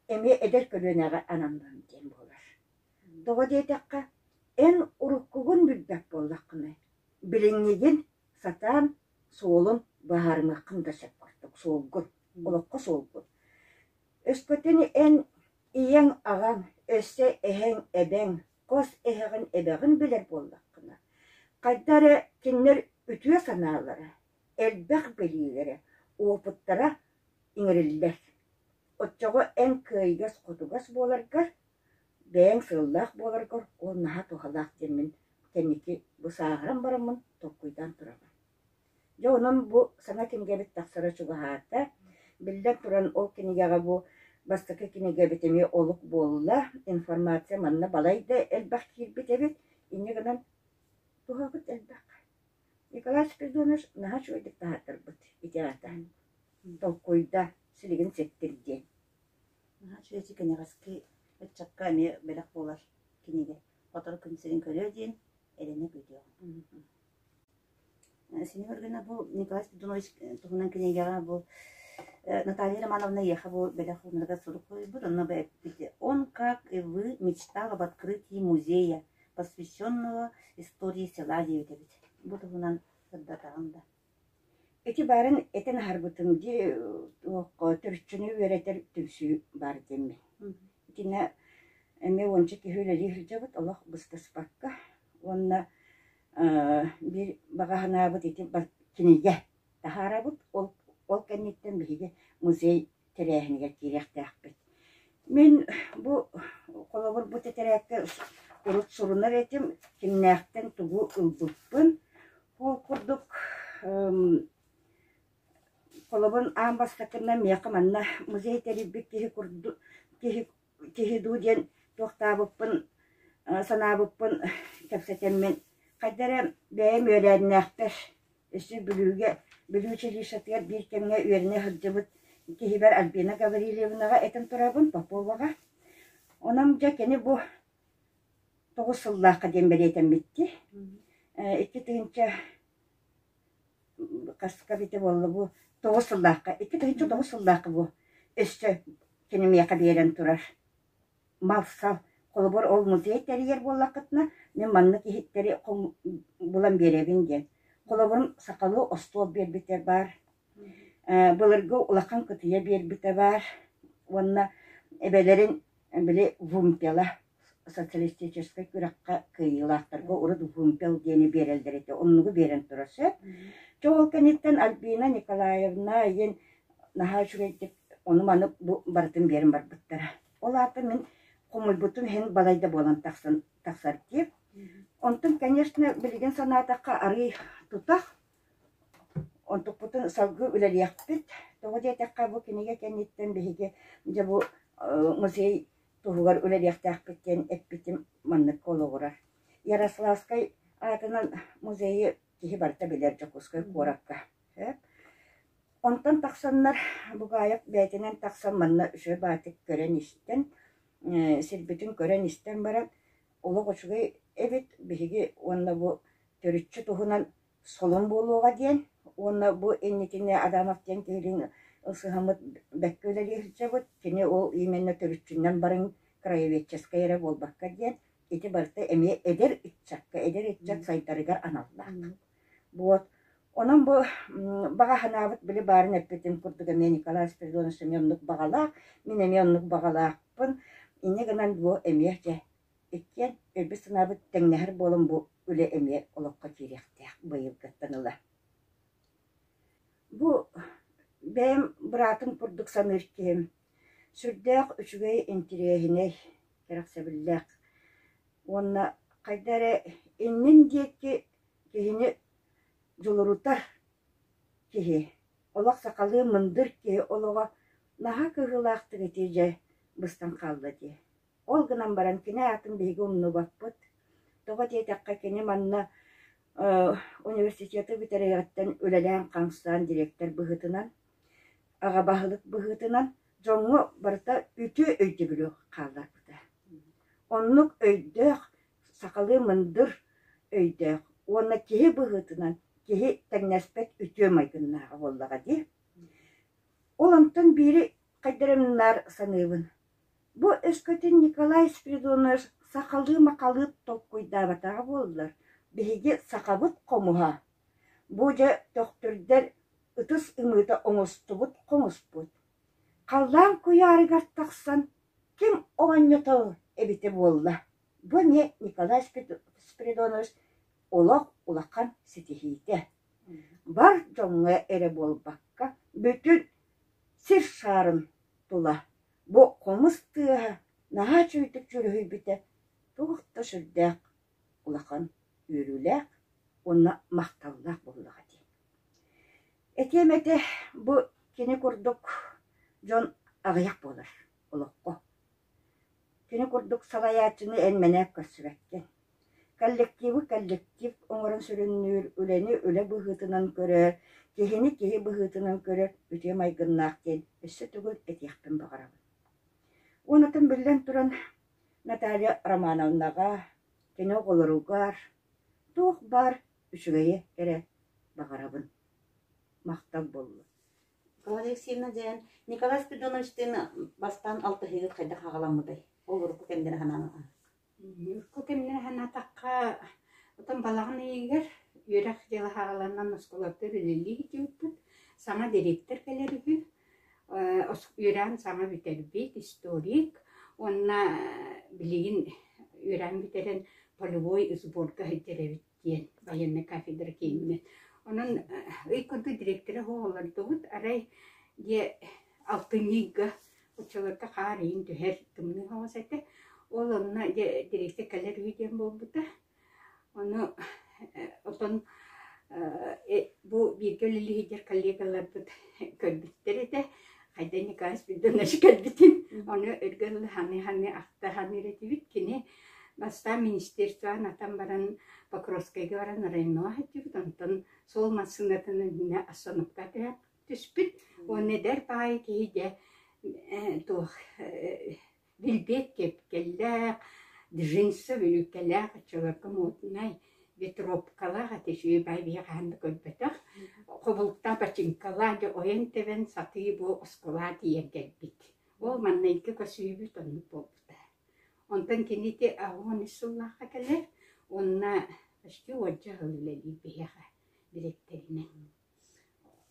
эмиэ эдэр көлүөнэҕэ ананнын диэн буолар. Тоҕо диэтэххэ, эн уруккугун билбэт буоллаххына, билиҥҥигин сатаан суолун быһаарыныаххын да сөп курдук, суолгун, олоххо суолгун. Өскөтүн эн ийэҥ, аҕаҥ, өссө эһэҥ, эбэҥ, хос эһэҕин, эбэҕин билэр буоллаххына, хайда эрэ кинилэр үтүө санаалара, элбэх билиилэрэ, уопуттара иҥэриллэр. Оччоҕо эн кыайыгас-хотугас буоларгар, бэйэҥ сыаллаах буоларгар ол наһаа туһалаах диэммин кэнники бу сааһыран бараммын толкуйдаан турабын. Дьэ онон бу саҥа кинигэбит тахсара чугаһаата. Биллэн туран ол кинигэҕэ бу бастакы кинигэбит эмиэ олук буолла. Информация манна балайда элбэх киирбит эбит. Инньэ гынан туһабыт элбэх. Николай Спиридонович наһаа үчүгэйдик таһааттарбыт ити аата. Толкуйда, силигин ситтир диэн. Наһаа үчүгэй кэнэҕэски ыччакка эмиэ бэлэх буолар кинигэ. Сотору күн сирин көрүө диэн эрэнэ күүтүөҕүм. Сини көргөнө бу Николай Спиридонович туһунан кинигэҕэ бу Наталья Романовна эйиэхэ бу бэлэх уунарыгар сурук суруйбут. Онно эппит «Он, как и вы, мечтал об открытии музея, посвященного истории села» диэбит эбит. Бу туһунан сырдатаҕын да. Ити баарын этэн аһарбытым дии туохха төрүччүнү үөрэтэр түмсүү баар диэммин. Итиннэ эмиэ уонча киһи үлэлии сылдьабыт олох быстыспакка уонна биир баҕа санаабыт ити кинигэ таһаарабыт ол ол кэнниттэн биһиги музей тэрээһинигэр киириэхтээхпит. Мин бу холобур бу тэтэрээккэ урут сурунар этим кимнээхтэн тугу ылбыппын Ол курдук холобун аан бастакынан миэхэ манна музей тэрийбит киһи курдук киһи киһи дуу диэн туохтаабыппын санаабыппын кэпсэтэммин хайда эрэ бэйэм үөлээннээхпэр өссө Бүлүүгэ Бүлүү училищетыгар биир кэмҥэ үөрэнэ сылдьыбыт киһибэр Альбина Гаврильевнаҕа этэн турабын Поповаҕа. Онон дьэ кини бу тоҕус сыллаахха диэн бэлиэтэммиттии. 2000 хаска эбитэ буолла бу тоҕус сыллаахха 2009 сыллаахха бу өссө кини миэхэ биэрэн турар мал-сал холобур ол музей тэрийэр буоллаххытына мин маннык иһиттэри булан биэрэбин диэн холобурум сахалыы остуол биэрбитэ баар былыргы улахан кытыйа биэрбитэ баар уонна эбэлэрин били вымпела социалистическай күрэххэ кыайыылаахтарга урут вымпел диэни биэрэллэр этэ оннугу биэрэн турар сөп дьэ ол кэнниттэн Альбина Николаевна ийэн наһаа үчүгэйдик ону-маны бу барытын биэрэн барбыттара ол аата мин хомуйбутум иһин балайда буолан тахсан тахсар дии онтон конечно билигин санаатахха арыый тутах Онтукпутун салгыы үлэлиэхпит. Тоҕо диэтэххэ, бу кинигэ кэнниттэн биһиги дьэ бу музей туһугар үлэлиэхтээхпит диэн эппитим манныкка олоҕурар. Ярославскай аатынан музейы киһи барыта билэр Дьокуускай куоракка. Онтон тахсаннар Бугаев бэйэтинэн тахсан манна үчүгэй баатык көрөн-истэн, сирбитин көрөн-истэн баран олох үчүгэй эбит биһиги уонна бу төрүччү туһунан солун буолуоҕа диэн уонна бу инникини Адамов диэн киһилиин ылсыһаммыт бэккэ үлэлии сылдьабыт. Кини ол именно төрүччүнэн барыҥ краеведческай эрэ буолбакка диэн ити барыта эмиэ эдэр ыччакка, эдэр ыччат сайдарыгар аналлаах. Вот. Онон бу баҕа санаабыт били баарын эппитим курдук эмиэ Николай Спиридонович эмиэ оннук баҕалаах, мин эмиэ оннук баҕалаахпын. Инньэ гынан бу эмиэ дьэ Иккиэн өйбүт-санаабыт тэҥнэһэр буолан бу үлэ эмиэ олоххо киириэхтээх быйылгыттан ыла. Бу Бэйэм быраатым курдук саныыр киһим. Сүрдээх үчүгэй, интириэһинэй, кэрэхсэбиллээх уонна хайда эрэ иннин диэки киһини дьулурутар киһи. Олох сахалыы мындыр киһи олоҕо наһаа кыһыылаахтык ити дьэ быстан хаалла дии. Ол гынан баран кини аатын биһиги умнубаппыт. Тоҕо диэтэххэ кини манна университеты бүтэриэҕиттэн үлэлээн-хамсаан дириэктэр быһыытынан, аҕа баһылык быһыытынан дьоҥҥо барыта үтүө өйдөбүлү хаалларбыта. Оннук өйдөөх, сахалыы мындыр өйдөөх уонна киһи быһыытынан киһи тэҥнэспэт үтүө майгыннааҕа буоллаҕа дии. Ол онтон биири хайдах эрэ наар саныыбын. Бу өскөтүн Николай Спиридонович сахалыы-махалыы толкуйдаабатаҕа буоллар, биһиги сахабыт хомуһа, бу дьэ төхтүрдэр ытыс ымыыта оҥостубут хомуспут, халлаан куйаарыгар тахсан ким оонньотор эбитэ буолла? Бу эмиэ Николай Спиридонович олох улахан ситиһиитэ. Бар дьоҥҥо эрэ буолбакка, бүтүн сир шаарын тула бу хомус тыаһа наһаа үчүгэйдик дьүрүһүйбүтэ туох да сүрдээх улахан үөрүүлээх уонна махталлаах буоллаҕа дии. Этиэм этэ, бу кини курдук дьон аҕыйах буолар олоххо. Кини курдук салайааччыны эн мэнээк көрсүбэккин. Коллективы коллектив оҥорон сүрүннүүр, үлэни үлэ быһыытынан көрөр, киһини киһи быһыытынан көрөр үтүө майгыннаах диэн өссө төгүл этиэхпин баҕарабын. Уонатын биллэн туран Наталья Романовнаҕа, кини оҕолоругар туох баар үчүгэйи эрэ баҕарабын. Махтал буоллун. Николай Алексеевна дьээн Николай Спиридоновичтыын бастаан алтыһыыгыт хайдах аҕаламмытай? Ол урукку кэмнэри санаан Урукку кэмнэри санаатахха, отон балаҕан ыйыгар үөрэх дьыла саҕаланан оскуолабытыгар үлэлии сылдьыбыппыт. Саҥа дириэктэр кэлэр үһү. Үөрэҕин саҥа бүтэрбит, историк уонна билигин үөрэҕин бүтэрэн полевой сборга сылдьар эбит диэн военнай кафедра киининэн. Онон ый курдук дириэктэрэ суох олордубут. Арай дьэ алтынньы ыйга Оччолорго хаар иин түһэр, тымныы соҕус этэ. Ол онно дьэ дириэктэр кэлэр үһү диэн буолбута. Ону отон бу бииргэ үлэлии сылдьар коллегаларбыт көрбүттэр этэ. Хайда Николай Спиридонович кэлбитин. Ону өргө дылы саныы-саныы ахта саныыр этибит. Кини бастаан министерствоҕа атан баран Покровскайга баран районоҕа сылдьыбыт. Онтон суол массыынатын иннинэ остановка түһэн түспүт уонна эдэр баайы киһи дьэ туох билбиэт кэпкэллээх, джинса бүрүүкэлээх, оччолорго моднай ветровкалаах этэ үчүгэй баай биһи хаһан да көрбөтөх. Хобулуктаах бачыыҥкалаах дьэ ойон-тэбэн сатыы бу оскуолаҕа тиийэн кэлбит. Ол маннайгы көсүүбүт оннук буолбута. Онтон кини ити 83 сыллаахха кэлэр уонна почти уонча сыл үлэлиир биһиэхэ дириэктэринэн.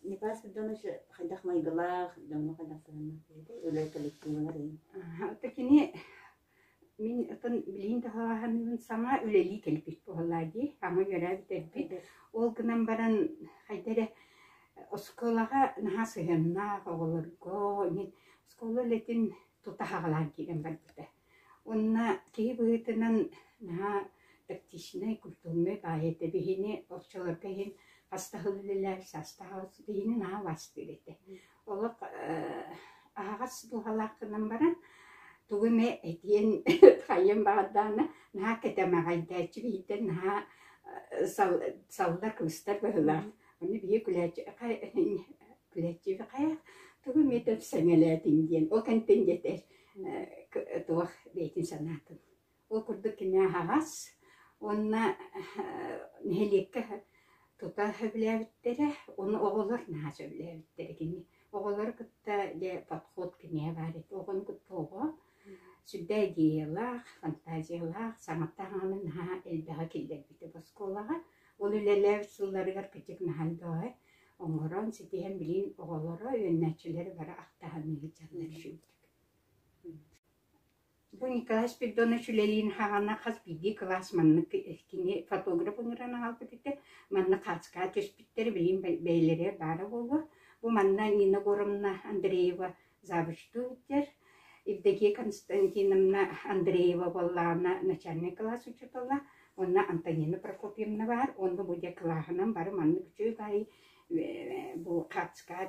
Николай Спиридонович хайдах майгылаах, дьоҥҥо хайдах сыһыаннаах киһитэй? Үлэ коллективыгар иһин. Ото кини мин отон билигин да хаһааныбын саҥа үлэлии кэлбит буоллаа дии, саҥа үөрээ бүтэрбит. Ол гынан баран хайда эрэ оскуолаҕа наһаа сыһыаннаах оҕолорго, оскуола үлэтин тута хаҕалаан киирэн барбыта. Уонна киһи быһыытынан наһаа тактичнай, культурнай баайы этэ. Биһини оччолорго иһин хас да сыл үлэлээбит, саастаах биһини наһаа убаастыыр этэ. Олох аһаҕас дууһалаах гынан баран, тугу эмэ этиэн, хайыан баҕардаҕына, наһаа кэтэмэҕэйдээччи биһиттэн наһаа саллар, кыбыстар быһыылаах. Ону биһи күлээччи күлээччи хайа тугу эмэ тэпсэҥэлээтиҥ диэн ол кэнниттэн дьэ туох бэйэтин санаатын. Ол курдук кини аһаҕас уонна нэһилиэккэ тута сөбүлээбиттэрэ, ону оҕолор наһаа сөбүлээбиттэрэ кини. Оҕолору кытта дьэ подход киниэхэ баар этэ. Оҕону кытта оҕо сүрдээх идеялаах, фантазиялаах, саҥаттан саҥаны наһаа элбэҕи киллэрбитэ бу оскуолаҕа. Ол үлэлээбит сылларыгар кырдьык наһаа элбэҕи оҥорон, ситиһэн билигин оҕолоро, үөрэнээччилэрэ бары ахтаһан ыыталлар үчүгэйдик. Бу Николай Спиридонович үлэлиирин саҕана хас биирдии кылаас маннык кини фотограф ыҥыран аҕалбыт этэ. Манна хаацкаа түспүттэр, билигин бэйэлэригэр баара буолуо. Бу манна Нина Горовна Андреева завучтуу сылдьар. Евдокия Константиновна Андреева буоллаҕына начальнай кылаас учуутала, уонна Антонина Прокопьевна баар. Уонна бу дьэ кылааһынан бары маннык үчүгэй баайы бу хаартыскаҕа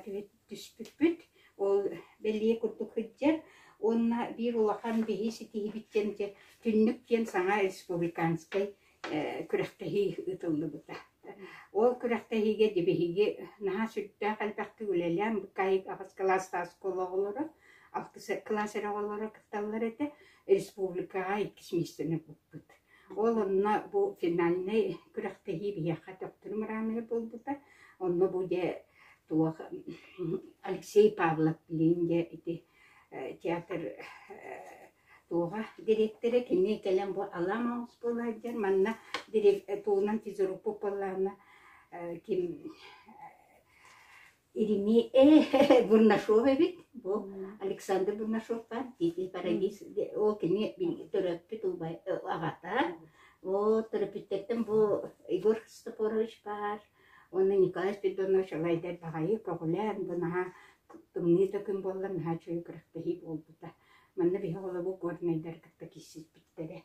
түспүппүт. Ол бэлиэ курдук сылдьар. Уонна биир улахан биһи ситиһибит диэн дьэ түннүк диэн саҥа республиканскай күрэхтэһии ыытыллыбыта. Ол күрэхтэһиигэ дьэ биһиги наһаа сүрдээх элбэхтик үлэлээн буккаайык аҕыс кылаастаах оскуола оҕолоро, алтыс кылаас эрэ оҕолоро кытталлар этэ. Республикаҕа иккис миэстэни ылбыппыт. Ол онно бу финальнай күрэхтэһии биһиэхэ төхтүрүм ыраамыгар буолбута. Онно бу дьэ туох Алексей Павлов билигин дьэ ити театр туоҕа дириэктэрэ кини кэлэн бу Алаа Маус буолаайдьар манна тугунан физрукпут буоллаҕына ким Ирими Бурнашов эбит бу Александр Бурнашов баар Дикий Парадис ол кини төрөппүт убай аҕата ол төрөппүттэртэн бу Егор Христофорович баар уонна Николай Спиридонович Алайдар баҕайы көҕүлээн бу наһаа тымныы да күн буолла наһаа үчүгэй күрэхтэһии буолбута. Манна биһи оҕолорбут горнайдары кытта киирсиспиттэрэ.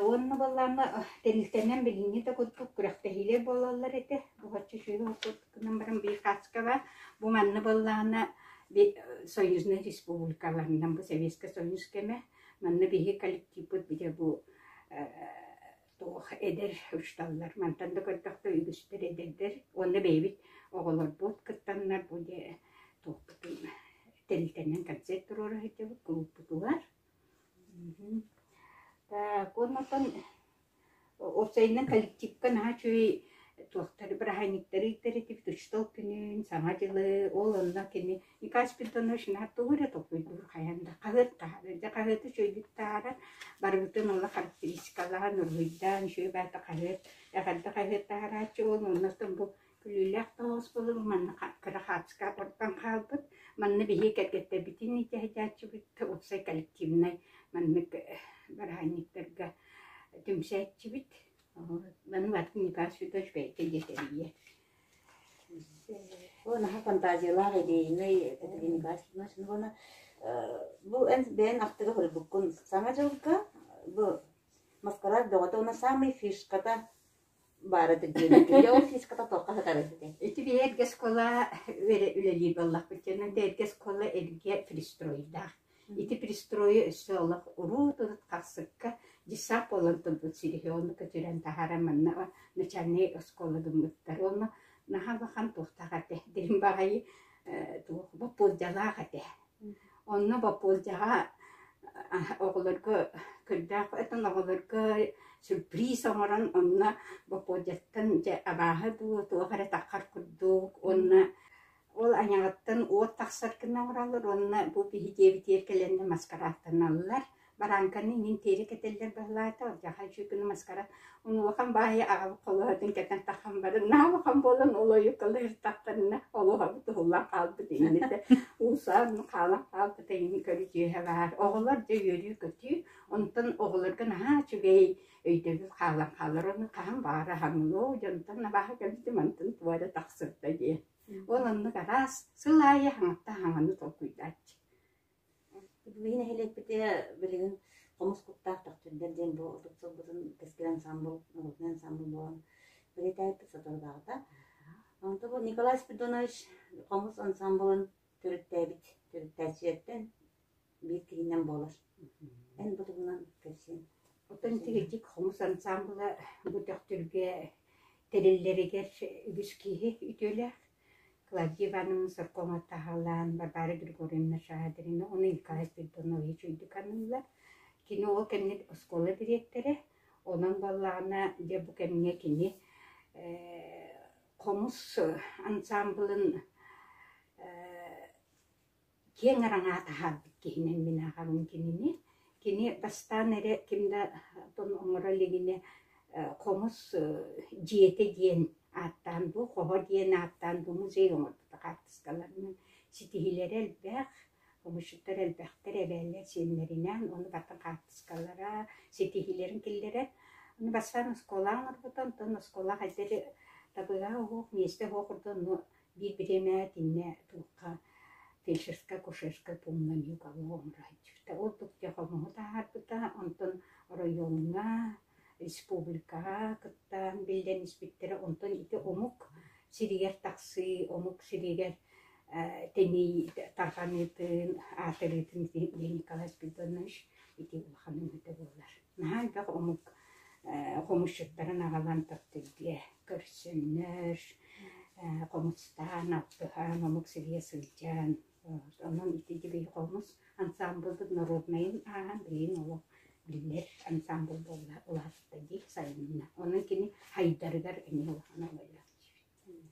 Уонна буоллаҕына тэрилтэнэн билиҥҥи да курдук күрэхтэһиилэр буолаллар этэ. Уһаччы үчүгэй гынан баран биир хаачыска баар. Бу манна буоллаҕына союзнай республикаларынан бу Советскай Союз кэмэ. Манна биһи коллективпыт бile бу туох эдэр учууталлар мантан да көрдөххө үгүстэр эдэрдэр уонна бэйэбит оҕолорбут кыттаннар бу дьэ туохпутун тэрилтэнэн концерт туруора сылдьабыт кулууппутугар. Так уонна оттон уопсайынан коллективка наһаа үчүгэй туохтары бырааһынньыктары ыытар этибит учуутал күнүн, Саҥа дьылы, ол онно кини Николай Спиридонович наһаа тугу эрэ толкуйдуур хайаан да хаһыат таһаарар. Дьэ хаһыаты үчүгэйдик таһаарар, барыбытын олох характеристикалаан, уруһуйдаан, үчүгэй баайта хаһыат, эҕэрдэ хаһыат таһаарааччы ол оннуттан бу күлүүлээх тоҕус буолан манна кыра хаачыска ордон хаалбыт. Манна биһиги кэргэттэрбитин иитэ сылдьааччыбыт, уопсай коллективнай маннык бырааһынньыктарга түмсээччибит. Маны барытын Николай Спиридонович бэйэтэ диэтэрийэ. Бу наһаа фантазиялаах идейный Николай Спиридонович уонна бу эн бэйэҥ ахтыга суруйбуккун Саҥа дьылга бу маскарад бөҕөтө уонна саамай фишката баара диэн ол фишката туохха сытар эбитий? Ити биһи эргэ оскуола үлэлиир буоллахпыт дьонун эргэ оскуола эргэ пристройдаах. Ити пристройу өссө олох уруут-урут хахсыкка десант буолан турбут сириһи ону көтүрэн таһааран манна начальнай оскуола гыммыттар. Уонна наһаа улахан туохтаах этэ, дириҥ баҕайы туох боппуолдьалаах этэ. Онно боппуолдьаҕа оҕолорго көрдөөх этэн оҕолорго сюрприз оҥорон онно боппуолдьаттан дьэ абааһы дуу туох эрэ таххар курдук уонна ол айаҕыттан уот тахсар гына оҥороллор уонна бу биһи диэбитигэр кэлэннэр маскарааттаналлар. Барааҥканы иҥин тиэрэ кэтэллэр быһылаата, алдьархай үчүгэй гына маскара. Ону улахан баайы аҕабыт холоһотун кэтэн таххан баран, наһаа улахан буолан ол ойукалаһыртахтарына олуһабыт уһуллан хаалбыт иннитэ уусаан хаалан хаалбыт эҥин көрүдьүөһэ баар. Оҕолор дьэ үөрүү-көтүү, онтон оҕолорго наһаа үчүгэй өйдөбүл хаалан хаалар. Ону хаһан баҕара хаҥылоо дьонтон абааһы кэлбитим онтон туора эрэ тахсыбыта диэн. Ол оннук араас сыл аайы хаҥаттан хаҥаны толкуйдааччы. Билигин нэһилиэкпитигэр билигин хомус куттаах төхтүрдэр диэн бу отут сылбытын Кэскил ансаамбыл, норуотунай ансаамбыл буолан бэлиэтээбиппит соторутааҕыта. Онто бу Николай Спиридонович хомус ансаамбылын төрүттээбит төрүттээччилэртэн биир киһинэн буолар. Эн бу туһунан кэпсиэҥ. Оттон ити хомус ансаамбыла бу Төхтүргэ тэриллэригэр үгүс киһи үтүөлээх. Клавдия Ивановна Соркомова таһаалаан, Варвара Григорьевна Шадрина уонна Николай Спиридонович үрдүк аныыллар. Кини ол кэмҥэ оскуола дириэктэрэ. Онон буоллаҕына, дьэ бу кэмҥэ кини хомус ансаамбылын киэҥ араҥаҕа таһаарбыт киһинэн мин ааҕабын кинини. Кини бастаан эрэ ким да оҥоро илигинэ хомус дьиэтэ диэн ааттаан бу хоһо диэн ааттаан бу музей оҥорбута хаартыскаларынан ситиһиилэрэ элбэх, хомусчуттар элбэхтэр, эбээлэр сиэннэринээн ону барытын хаартыскалара, ситиһиилэрин киллэрэр. Ону бастаан оскуола оҥорбута, онтон оскуола хайдах эрэ табыгаһа суох, миэстэ суох курдук ону. Биир бириэмэ итиннэ туохха фельдшерскай-акушерскай пууҥҥа эмиэ уколу оҥоро сылдьыбыта. Ол туктуйа хомуһу таһаарбыта, онтон оройуоҥҥа, республикаҕа кыттан биллэн испиттэрэ. Онтон ити омук сиригэр тахсыы, омук сиригэр тэнийии тарҕаныытын, аатырыытын Николай Спиридонович ити улахан өҥөтө буолар. Наһаа элбэх омук хомусчуттарын аҕалан Төхтүргэ көрсөннөр, хомустаан, алтыһан, омук сиригэр сылдьан, онон ити дьиби хомус ансаамбылбыт народнайын ааһан билигин олох биллэр ансаамбыл буолла улаатта дии сайынна. Онон кини хайдарыгар эмиэ улахан оруоллаах диибит.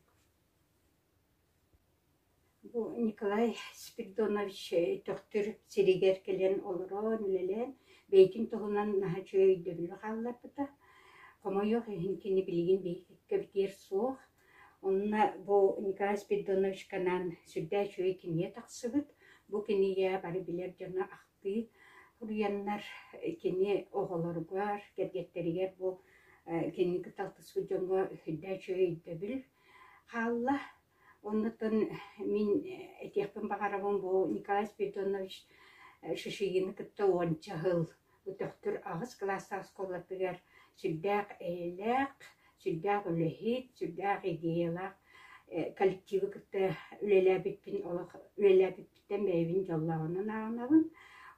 Бу Николай Спиридонович Төхтүр сиригэр кэлэн олорон, үлэлээн, бэйэтин туһунан наһаа үчүгэй өйдөбүлү хаалларбыта. Хомойуох иһин кини билигин биһиги суох. Онно бу Николай Спиридоновичканаан сүрдээх үчүгэй кинигэ тахсыбыт. Бу кинигэ бары билэр дьоно ахтыы суруйаннар кини оҕолоругар, кэргэттэригэр бу кинини кытта алтыспыт дьоҥҥо сүрдээх үчүгэй өйдөбүл хаалла. Оннуттан мин этиэхпин баҕарабын бу Николай Спиридонович Шишигины кытта уонча сыл Төхтүр аҕыс кылаастаах оскуолатыгар сүрдээх эйэлээх, сүрдээх үлэһит, сүрдээх идеялаах коллективы кытта үлэлээбиппин олох үлэлээбиппиттэн бэйэбин дьоллооҕунан ааҕынабын.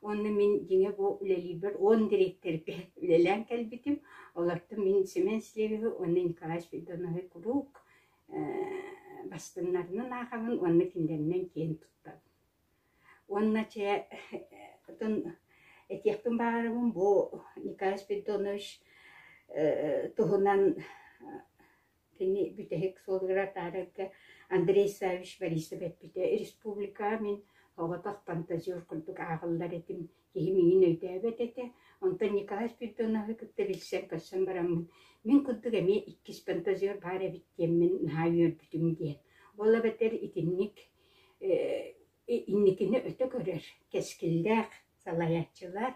Уонна мин дьиҥэ бу үлэлиирбэр 10 дириэктэргэ үлэлээн кэлбитим. Олортон мин Семен Слевиһы уонна Николай Спиридоновы куруук бастыҥнарынан ааҕабын уонна кинилэринэн киэн туттабын. Уонна чэ отон этиэхпин баҕарабын бу Николай Спиридонович туһунан кини бүтэһик суолугар атаарарга Андрей Саввич Борисов эппитэ республикаҕа мин оҕотох фантазер курдук ааҕыллар этим киһи миигин өйдөөбөт этэ. Онтон Николай Спиридоновы кытта билсэн-көрсөн бараммын, мин курдук эмиэ иккис фантазер баар эбит диэммин наһаа үөрбүтүм диэн. Ол эбэтэр итинник инникини өтө көрөр, кэскиллээх салайааччылар,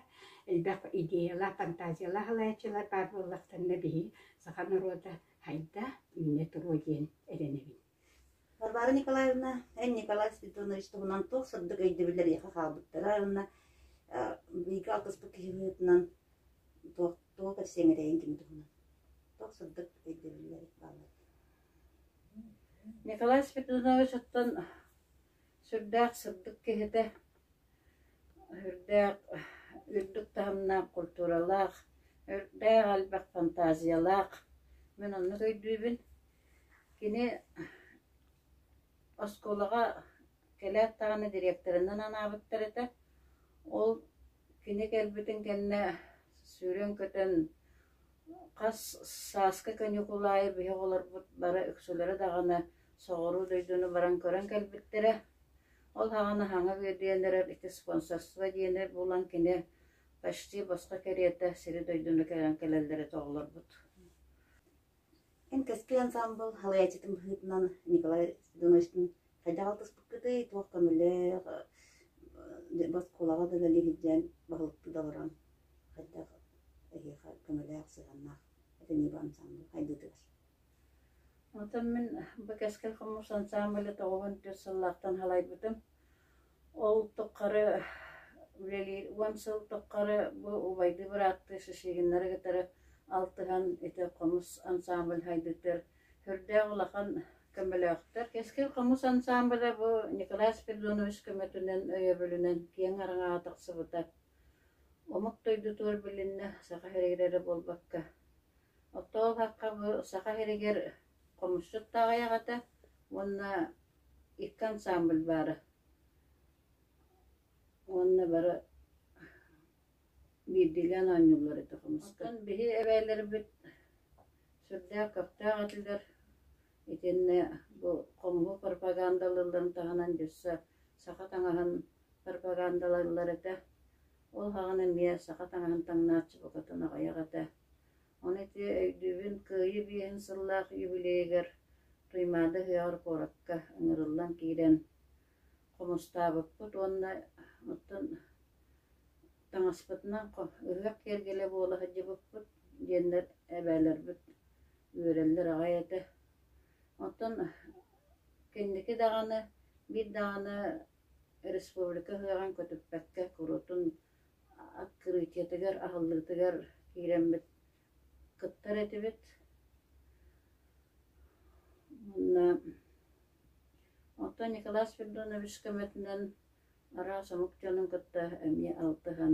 элбэх идеялаах, фантазиялаах салайааччылар баар буоллахтарына биһиги саха норуота хайда үүнэ туруо диэн эрэнэбин. Варвара Николаевна, эн Николай Спиридонович туһунан туох сырдык өйдөбүллэр эйиэхэ хаалбыттара уонна бииргэ алтыспыт киһи быһыытынан туох туох кэпсиэҥ этэйин кини туһунан? Туох сырдык өйдөбүллэр бааллар? Николай Спиридонович оттон сүрдээх сырдык киһитэ, сүрдээх үрдүк таһымнаах культуралаах, үрдээх элбэх фантазиялаах. Мин оннук өйдүүбүн. Кини оскуолаҕа кэлээт даҕаны директорынан анаабыттар этэ. Ол кини кэлбитин кэннэ сүүрэн-көтөн хас сааскы каникул аайы биһи оҕолорбут бары үксүлэрэ даҕаны соҕуруу дойдуну баран көрөн кэлбиттэрэ. Ол саҕана саҥа үөдүйэн эрэр ити спонсорство диэни булан кини почти босхо кэриэтэ сири-дойдуну кэлэн кэлэллэр этэ оҕолорбут. Эн Кэскил ансаамбыл салайааччытын быһыытынан Николай Спиридоновичтыын хайдах алтыспыккытый, туох көмөлөөх, оскуолаҕа да үлэлии сылдьан, баһылыктыы да олорон хайдах эһиэхэ көмөлөөх, сыһыаннаах этиний бу ансаамбыл хайдыытыгар? Онтон мин бу Кэскил хомус ансаамбылы 94 сыллаахтан салайбытым. Ол тухары үлэлиир 10 сыл тухары бу убайдыы бырааттыы Шишигиннары кытары алтыһан ити хомус ансамбль хайдыытыгар сүрдээх улахан көмөлөөхтөр. Кэскил хомус ансамбла бу Николай Спиридонович көмөтүнэн, өйөбүлүнэн киэҥ араҥаҕа тахсыбыта. Омук дойдутугар билиннэ, Саха сиригэр эрэ буолбакка. Оттон ол бу Саха сиригэр хомусчут да аҕыйах этэ уонна икки ансамбль баара. Уонна бары биирдиилээн оонньууллар этэ хомуска. Оттон биһи эбээлэрбит сүрдээх көхтөөх этилэр. Итиннэ бу хомуһу пропагандалыылларын таһынан дьөссө саха таҥаһын пропагандалыыллар этэ. Ол саҕана эмиэ саха таҥаһын таҥнааччы букатын аҕыйах этэ. Ону ити өйдүүбүн Кыайыы биэһин сыллаах юбилейыгар Туймаада ыһыаҕар куоракка ыҥырыллан киирэн хомустаабыппыт уонна оттон таҥаспытынан ыһыах киэргэлэ буола сылдьыбыппыт диэннэр эбээлэрбит үөрэллэр аҕай этэ. Оттон Кэнники даҕаны биир даҕаны республика ыһыаҕын көтүппэккэ куруутун открытиетыгар, аһыллыытыгар киирэммит кыттар этибит. Уонна оттон Николай Спиридонович көмөтүнэн араас омук дьонун кытта эмиэ алтыһан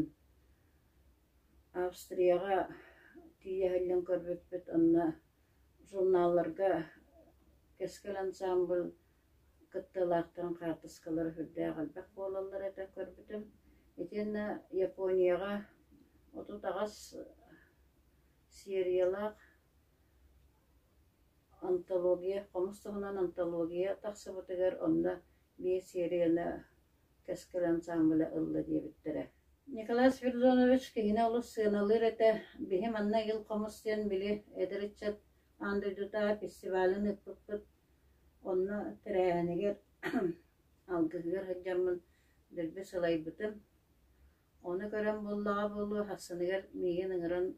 Австрияҕа тиийэ сылдьан көрбүппүт, онно журналларга Кэскил ансаамбыл кыттыылаахтарын хаартыскалара сүрдээх элбэх буолаллар этэ көрбүтүм. Итиэннэ Японияҕа 38 сериялаах антология, хомус туһунан антология тахсыбытыгар онно биир серияны Кэскил ансаамбыла ылла диэбиттэрэ. Николай Спиридонович киһини олус сыаналыыр этэ. Биһи манна Ил хомус диэн били эдэр ыччат аан дойдутааҕы фестивалын ыыппыппыт. Онно тэрээһинигэр алгыһыгар сылдьаммын дэлби сылайбытым. Ону көрөн буоллаҕа буолуо, сарсыныгар миигин ыҥыран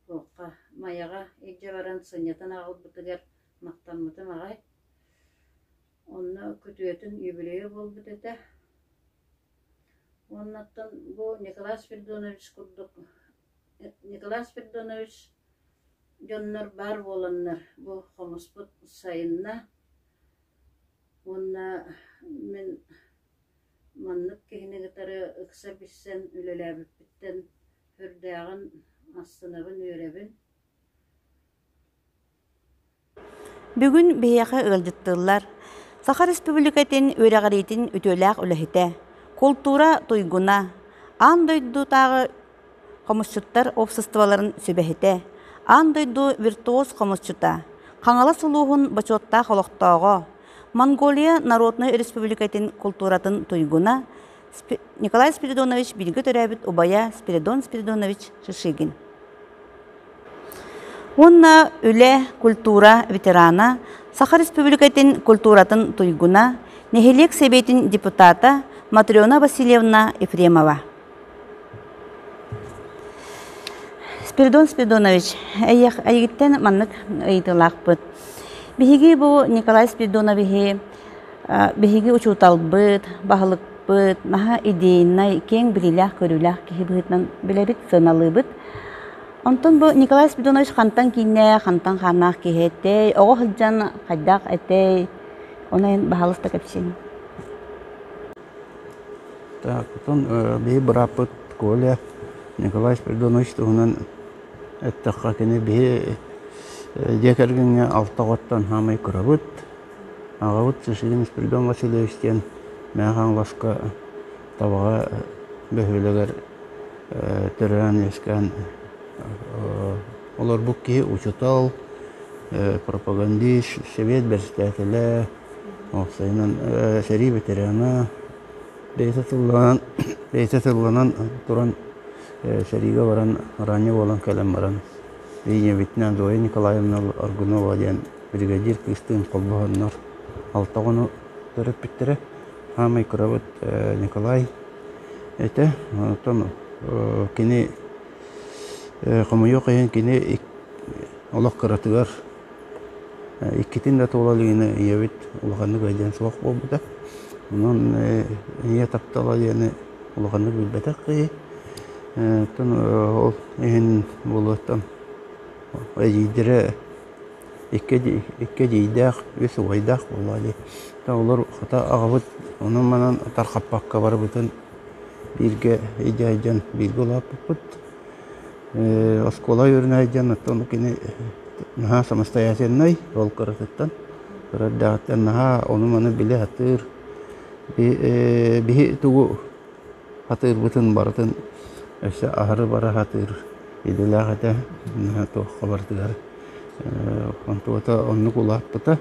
туохха Майаҕа илдьэ баран сынньатан аҕалбытыгар махтаммытым аҕай. Онно күтүөтүн юбилейа буолбут этэ. Уоннаттан бу Николай Спиридонович курдук Николай Спиридонович дьоннор баар буоланнар бу хомуспут сайынна уонна мин маннык киһини кытары ыкса билсэн үлэлээбиппиттэн сүрдээҕин астынабын, үөрэбин. Бүгүн биһиэхэ ыалдьыттыыллар Саха Республикатын үөрэҕириитин үтүөлээх үлэһитэ, култуура туйгуна, аан дойдутааҕы хомусчуттар уопсастыбаларын сүбэһитэ, аан дойду виртуоз хомусчута, Хаҥалас улууһун бочуоттаах олохтооҕо, Монголия Народнай Республикатын култууратын туйгуна Николай Спиридонович бииргэ төрөөбүт убайа Спиридон Спиридонович Шишигин. Уонна үлэ, культура ветерана, Саха Республикатын культуратын туйгуна, нэһилиэк сэбиэтин депутата Матрена Васильевна Ефремова. Спиридон Спиридонович, эйигиттэн маннык ыйытыылаахпыт. Биһиги бу Николай Спиридоновиһы биһиги учууталбыт, баһылыкпыт, наһаа идейнай, киэҥ билиилээх-көрүүлээх киһи быһыытынан билэбит, сыаналыыбыт. Онтон бу Николай Спиридонович хантан кииннээх, хантан хааннаах киһи этэй, оҕо сылдьан хайдах этэй, ону эн баһаалыста кэпсиэҥ. Так, потом биһи бырааппыт Коля Николай Спиридонович туһунан эттэххэ, кини биһи дьиэ кэргэҥҥэ алта оҕоттон саамай кырабыт. Аҕабыт Шишигин Спиридон Васильевич диэн Мэҥэ Хаҥаласка Табаҕа бөһүөлэгэр төрөөн-үөскээн олорбут киһи, учуутал, пропагандист, сэбиэт бэрэссэдээтэлэ, уопсайынан сэрии ветерана, бэйэтэ тылланан, бэйэтэ тылланан туран сэриигэ баран араанньа буолан кэлэн баран ийэбитинэн Зоя Николаевна Аргунова диэн бригадир кыыстыын холбоһоннор алта оҕону төрөппүттэрэ. Саамай кырабыт Николай этэ. Онтон кини хомойуох иһин кини олох кыратыгар иккитин да туола илигинэ ийэбит улаханнык өйдөөн суох буолбута. Онон ийэ таптала диэни улаханнык билбэтэх киһи. Оттон ол иһин буолуоттан эдьиийдэрэ икки эдьиийдээх, үс убайдаах буоллаҕа дии. Олор хата аҕабыт онон-манан тархаппакка барыбытын бииргэ илдьэ сылдьан бииргэ улааппыппыт. Оскуола үөрэнэ сылдьан оттон кини наһаа самостоятельнай ол кыратыттан кыра эрдэҕиттэн наһаа ону-маны билэ сатыыр. Биһи тугу сатыырбытын барытын өссө аһары бара сатыыр идэлээх этэ туохха барытыгар онтуота оннук улааппыта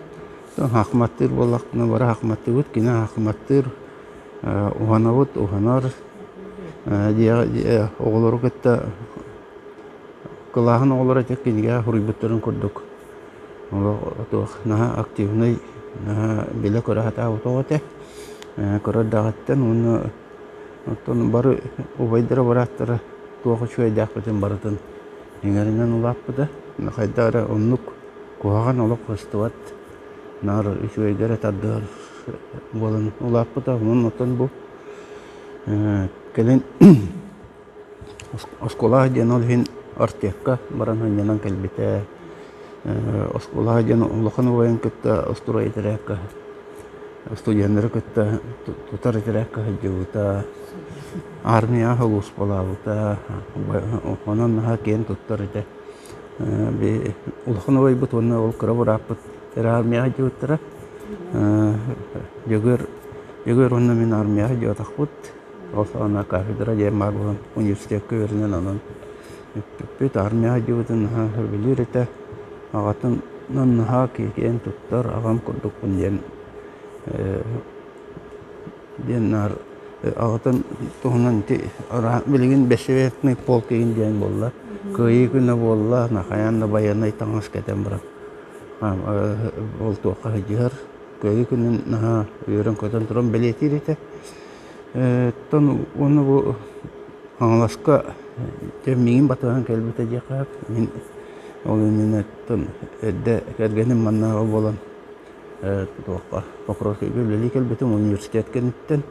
хаахматтыыр буоллахпына бары хаахматтыыбыт кини хаахматтыыр уһанабыт уһанар оҕолору кытта кылааһын оҕолоро ити кинигэҕэ суруйбуттарын курдук туох наһаа активнай наһаа билэ-көрө сатаабыт оҕо этэ Кыра эрдэҕиттэн уонна оттон бары убайдара-бырааттара туох үчүгэйдээхпитин барытын иҥэринэн улааппыта. Хайдах эрэ оннук куһаҕан олох көстүбэт. Наар үчүгэйгэ эрэ тардыһар буолан улааппыта. Онон оттон бу кэлин оскуола диэн ол иһин Артекка баран сынньанан кэлбитэ. Оскуола диэн улахан убайын кытта устуруой этэрээккэ студеннары кытта тутар этэрээккэ сылдьыбыта. Армияҕа сулууспалаабыта. Онон наһаа киэн туттар этэ. Улахан убайбыт уонна ол кыра бырааппыт эрэ армияҕа сылдьыбыттара. Дьөгүөр Дьөгүөр уонна мин армияҕа сылдьыбатахпыт. Ол саҕана кафедра диэн баар буолан университекка үөрэнэн онон бүппүппүт. Армияҕа сылдьыбытын наһаа сөбүлүүр этэ. Аҕатынан наһаа киэн туттар, аҕам курдукпун диэн диэн наар аҕатын туһунан ити билигин бессмертный полк игин диэн буолла. Кыайыы күнэ буолла, хайаан да байыаннай таҥас кэтэн баран ол туохха сылдьыһар. Кыайыы күнүн наһаа үөрэн-көтөн туран бэлиэтиир этэ. Оттон уонна бу Хаҥаласка дьэ миигин батыһан кэлбитэ диэххэ мин ол иннинэ оттон эрдэ кэргэним маннааҕы буолан туохха Покровскайга үлэлии кэлбитим университет кэнниттэн.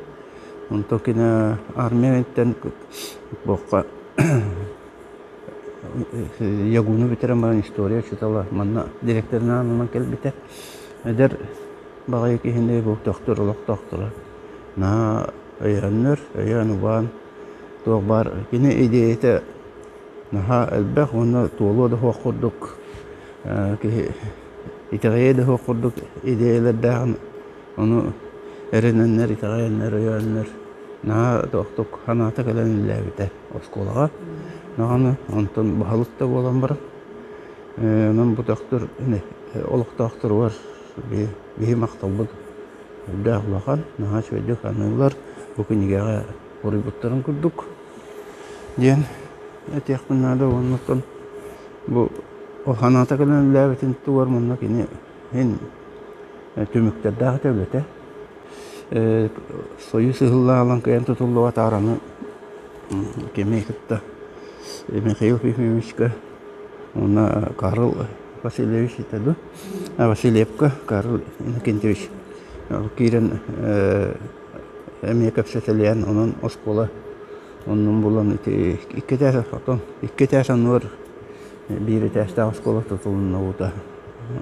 Онтон кини армия кэнниттэн туохха ЯГУ-ну бүтэрэн баран история учуутала манна директорынан ананан кэлбитэ. Эдэр баҕайы киһини бу төхтөр олохтоохторо наһаа өйөөннөр, өйөөн-убаан туох баар кини идиэйэтэ наһаа элбэх уонна туолуо да суох курдук киһи итэҕэйиэ да суох курдук идиэйэлэрдээҕин ону эрэнэннэр, итэҕэйэннэр, өйөөннөр наһаа туохтук санаата кэлэн үлэлээбитэ оскуолаҕа. Даҕаны онтон баһылык да буолан баран онон бу төхтүр олохтоохторугар биһи махталбыт үрдээх улахан, наһаа үчүгэйдик аныыллар бу кинигэҕэ суруйбуттарын курдук диэн этиэхпин наада уонна оттон бу санаата кэлэн үлэлээбитин тугар манна кини иһин түмүктэрдээх этэ үлэтэ. Союз ыһыллаалан кыайан тутуллубат аараны кими кытта Михаил Ефимовичка уонна Карл Васильевич этэ дуу Васильевка Карл Иннокентьевич киирэн эмиэ кэпсэтэлээн онон оскуола оннун булан ити икки этээс отон икки этээс оннугар биир этээстээх оскуола тутулуннубута.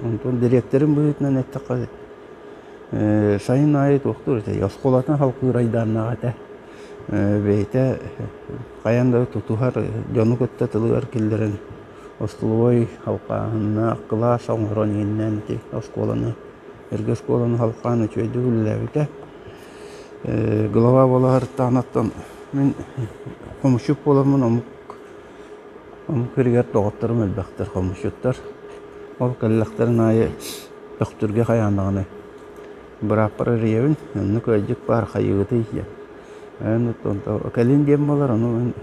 Онтон дириэктэрин быһыытынан эттэххэ сайын аайы туохтуур этэй оскуолатын халкыыр айдааннаах этэ. Бэйэтэ хайаан да тутуһар дьону кытта тылыгар киллэрэн остолобуой халҕааһыннаах кылаас оҥорон иһиннээн ити оскуоланы эргэ оскуоланы халҕаан үчүгэйдик үлэлээбитэ. Глава буолаһарыттаҕынаттан мин хомусчут буоламмын омук омук сиригэр доҕотторум элбэхтэр хомусчуттар. Ол кэллэхтэрин аайы Төхтүргэ хайаан даҕаны бырааппар эрийэбин, оннук ыалдьыт баар хайыыбытый диэн. Кэлин диэн буолар, ону мин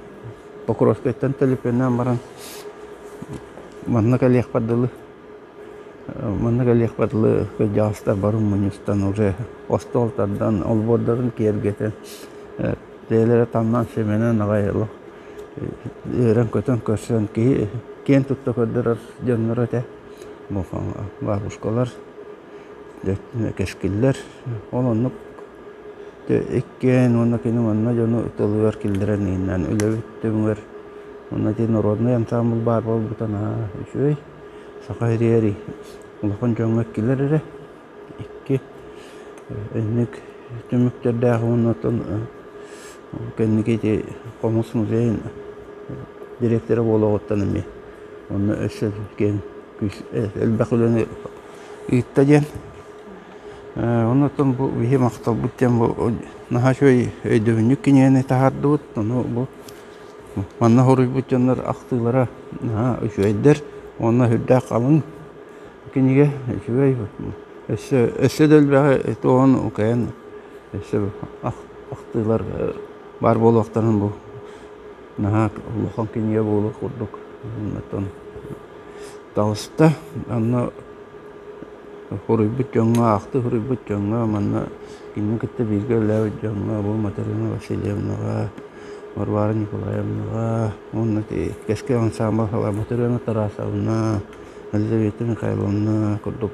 Покровскайтан төлөпүөннээн баран манна кэлиэхпэр дылы манна кэлиэхпэр дылы кырдьаҕастар бары мунньустан уже остуол тардан, олбуордарын киэргэтэн, бэйэлэрэ таҥнан симэнэн аҕай олох үөрэн-көтөн көрсөн киһи киэн тутта көрдөрөр дьонноро этэ. Бабушкалар кэскиллэр ол оннук иккиэн уонна кини манна дьону тылыгар киллэрэн иһинэн үлэбит түмүгэр уонна ити народнай ансаамбыл баар буолбута наһаа үчүгэй саха сиригэр улахан дьоҥҥо иккилэр эрэ икки инник түмүктэрдээх уонна оттон кэнники ити хомус музейын дириэктэрэ буолуоҕуттан эмиэ онно өссө киэҥ күүс элбэх үлэни ыытта диэн. Оннуттан бу биһи махталбыт диэн бу наһаа үчүгэй өйдөбүнньүк кинигэни таһаардыбыт. Ону бу манна хоруйбут дьоннор ахтыылара наһаа үчүгэйдэр уонна сүрдээх халыҥ кинигэ үчүгэй өссө өссө да элбэҕи туоһун кыайан өссө ахтыылар баар буолуохтарын бу наһаа улахан кинигэ буолуох курдук онтон таҕыста онно Суруйбут дьоҥҥо, аахтыы суруйбут дьоҥҥо манна кинини кытта бииргэ үлэлээбит дьоҥҥо бу Матрена Васильевнаҕа, Варвара Николаевнаҕа уонна ити Кэскил ансаамбыл Матрена Тарасовна, Елизавета Михайловна курдук.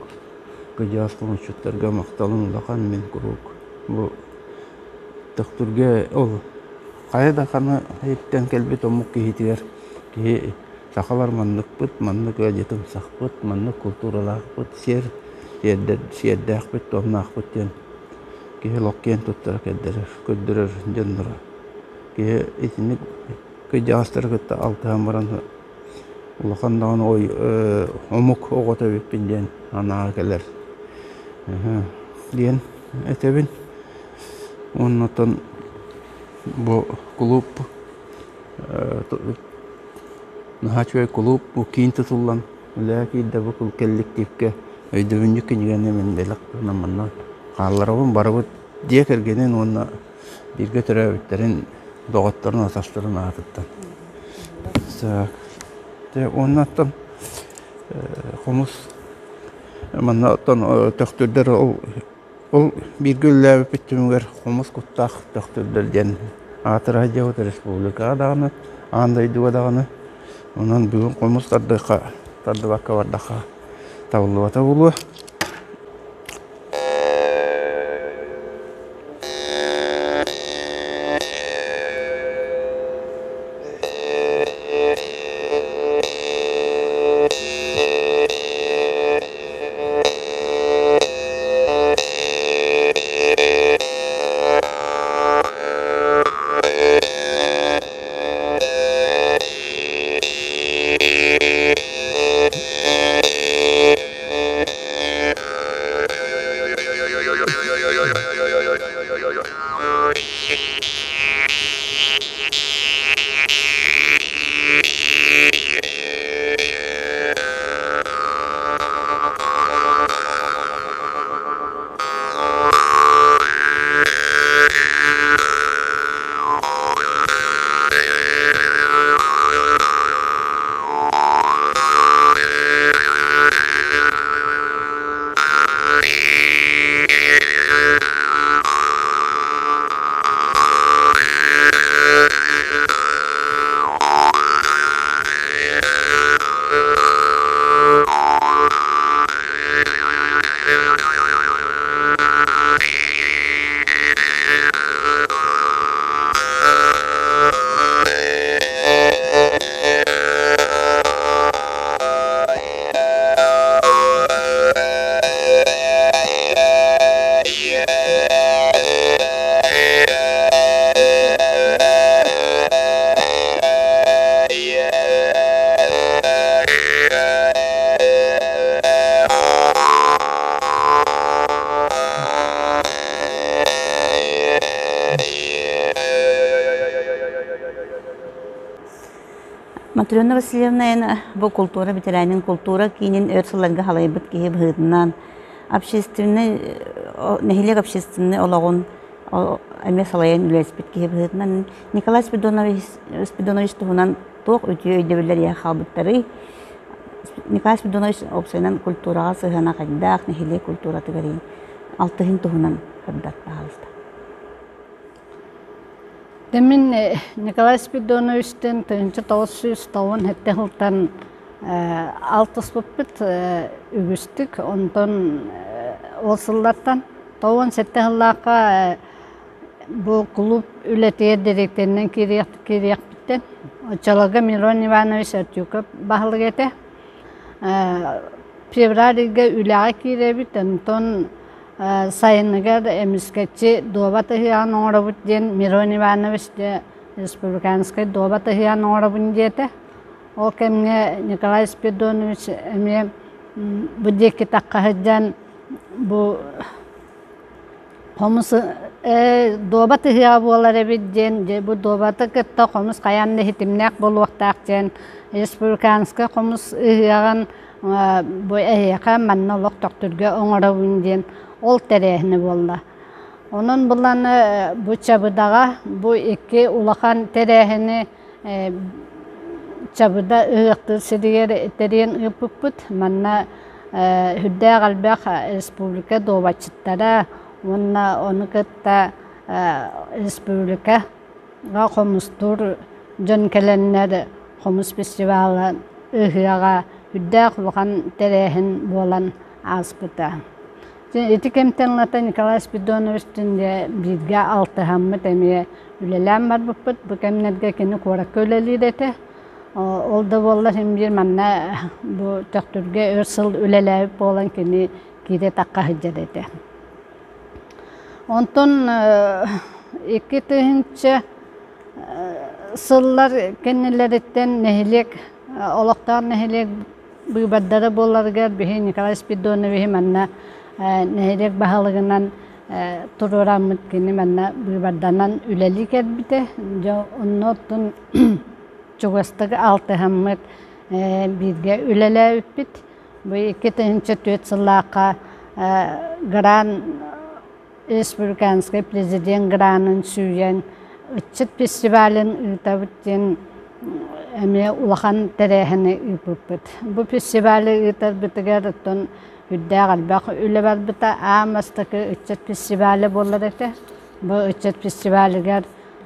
Кыдьаас хомусчуттарга махталым улахан мин куруук. Бу Төхтүргэ ол хайа да хана иһиттэн кэлбит омук киһитигэр киһи сахалар манныкпыт, маннык ыалдьытымсахпыт, маннык култууралаахпыт, сиэр сиэрдээхпит, туомнаахпыт диэн киһи олох киэн туттара көрдөрөр, көрдөрөр дьонноро. Киһи итинник кырдьаҕастары кытта алтыһан баран улахан даҕаны ой омук оҕото эбиппин диэн санааҕа кэлэр диэн этэбин. Уонна оттон бу кулууп наһаа үчүгэй кулууп бу киин тутуллан үлэҕэ киирдэ бу кэлликтиипкэ өйдөбүнньүк кинигэни мин бэлэх гынан манна хаалларабын барыбыт дьиэ кэргэнин уонна бииргэ төрөөбүттэрин доҕотторун атастарын аатыттан. Так уонна оттон хомус манна оттон төхтүрдэр ол Ол бииргэ үлэлээбиппит түмүгэр хомус куттаах төхтүрдэр диэн аатыра сылдьабыт республикаҕа даҕаны, аан дойдуга даҕаны. Онон бүгүн хомус тардыахха, тардыбакка бардахха табыллыбата буолуо. Матрена Васильевна бу култуура бэтэрээнин култуура киинин өр сылларга халайбыт киһи быһыытынан общественнай нэһилиэк общественнай олоҕун эмиэ салайан үлэлэспит киһи быһыытынан Николай Спиридонович Спиридонович туһунан туох үтүө өйдөбүллэр ийэ хаалбыттарый? Николай Спиридонович уопсайынан культураҕа сыһыана хайдах, нэһилиэк культуратыгар алтыһын туһунан сырдат, пожалуйста. Дэ мин Николай Спиридоновичтыын 1997 сылтан алтыспыппыт үгүстүк. Онтон ол сыллартан 97 сыллаахха бу клуб үлэтигэр дириэктэринэн киириэхпиттэн оччолорго Мирон Иванович Артюков баһылык этэ. Февраль ыйга үлэҕэ киирэбит, онтон сайыныгар эмискэччи дуобат ыһыаҕын оҥоробут диэн Мирон Иванович дьэ республиканскай дуобат ыһыаҕын оҥоробун диэтэ. Ол кэмҥэ Николай Спиридонович эмиэ бу диэки тахха сылдьан бу хомус дуобат ыһыаҕа буолар эбит диэн дьэ бу дуобаты кытта хомус хайаан да ситимнээх буолуохтаах диэн республиканскай хомус ыһыаҕын бу эһиэхэ манна олох Төхтүргэ оҥоробун диэн ол тэрээһинэ буолла. Онон булан бу Чабыдаҕа бу икки улахан тэрээһини Чабыда ыһыахтыыр сиригэр тэрийэн ыыппыппыт. Манна сүрдээх элбэх республика дуобатчыттара уонна ону кытта республика хомустуур дьон кэлэннэр хомус фестивала ыһыаҕа үрдээх улахан тэрээһин буолан ааспыта. Ити кэмтэн ылата Николай Спиридоновичтыын дьэ бииргэ алтыһаммыт эмиэ үлэлээн барбыппыт. Бу кэмнэргэ кини куоракка үлэлиир этэ. Ол да буоллар син биир манна бу Төхтүргэ өр сыл үлэлээбит буолан кини киирэ тахха сылдьар этэ. Онтон 2000 сыллар кэннилэриттэн нэһилиэк олохтоох нэһилиэк быыбардара буоларыгар биһи Николай Спиридоновиһы манна нэһилиэк баһылыгынан туруораммыт кини манна быыбарданан үлэлии кэлбитэ. Дьэ онно оттон чугастык алтыһаммыт бииргэ үлэлээбиппит. Бу 2004 сыллаахха гран республиканскай президент гранын сүүйэн ыччат фестивалын ыытабыт диэн эмиэ улахан тэрээһини ыыппыппыт. Бу фестивалы ыытарбытыгар оттон үрдээх элбэх үлэ барбыта. Аан бастакы ыччат фестивалэ буолар этэ. Бу ыччат фестивалыгар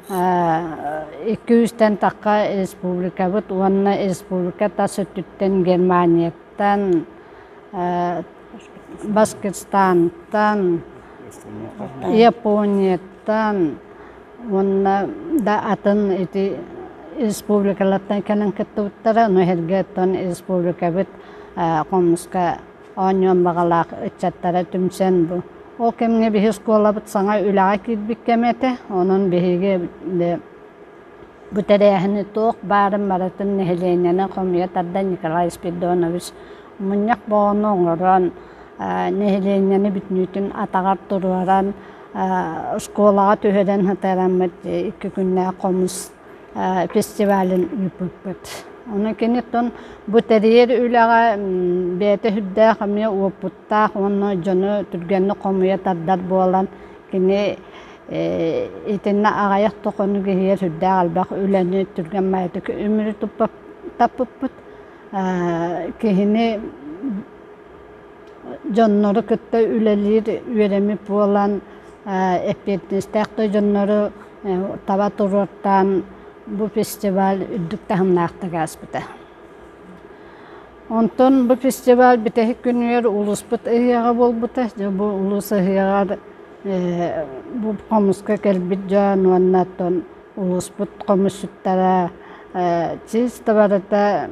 200-тэн тахха республикабыт уонна республика тас өттүттэн Германияттан, Башкортостантан, Японияттан уонна да атын ити республикалартан кэлэн кыттыбыттара. Ону сэргэ оттон республикабыт хомуска оонньуон баҕалаах ыччаттара түмсэн бу ол кэмҥэ биһи оскуолабыт саҥа үлэҕэ киирбит кэмэ этэ. Онон биһиги бу тэрээһини туох баарын барытын нэһилиэнньэни хомуйа тардан Николай Спиридонович мунньах боҕону оҥорон, нэһилиэнньэни бүтүннүүтүн атаҕар туруоран, оскуолаҕа түһэрэн сытыараммыт икки күннээх хомус фестивалын ыыппыппыт. Ону киниттэн бу тэрийэр үлэҕэ бэйэтэ сүрдээх эмиэ уопуттаах уонна дьону түргэнник хомуйа тардар буолан кини итиннэ аҕыйах да хонук иһигэр сүрдээх элбэх үлэни түргэн баҕайытык үмүрү таппыппыт. Киһини дьоннору кытта үлэлиир үөрэммит буолан эппиэтинэстээх да дьоннору таба туруортаан бу фестиваль үрдүк таһымнаахтык ааспыта. Онтон бу фестиваль бүтэһик күнүгэр улууспут ыһыаҕа буолбута. Дьэ бу улуус ыһыаҕар бу хомуска кэлбит дьон уонна оттон улууспут хомусчуттара чисто барыта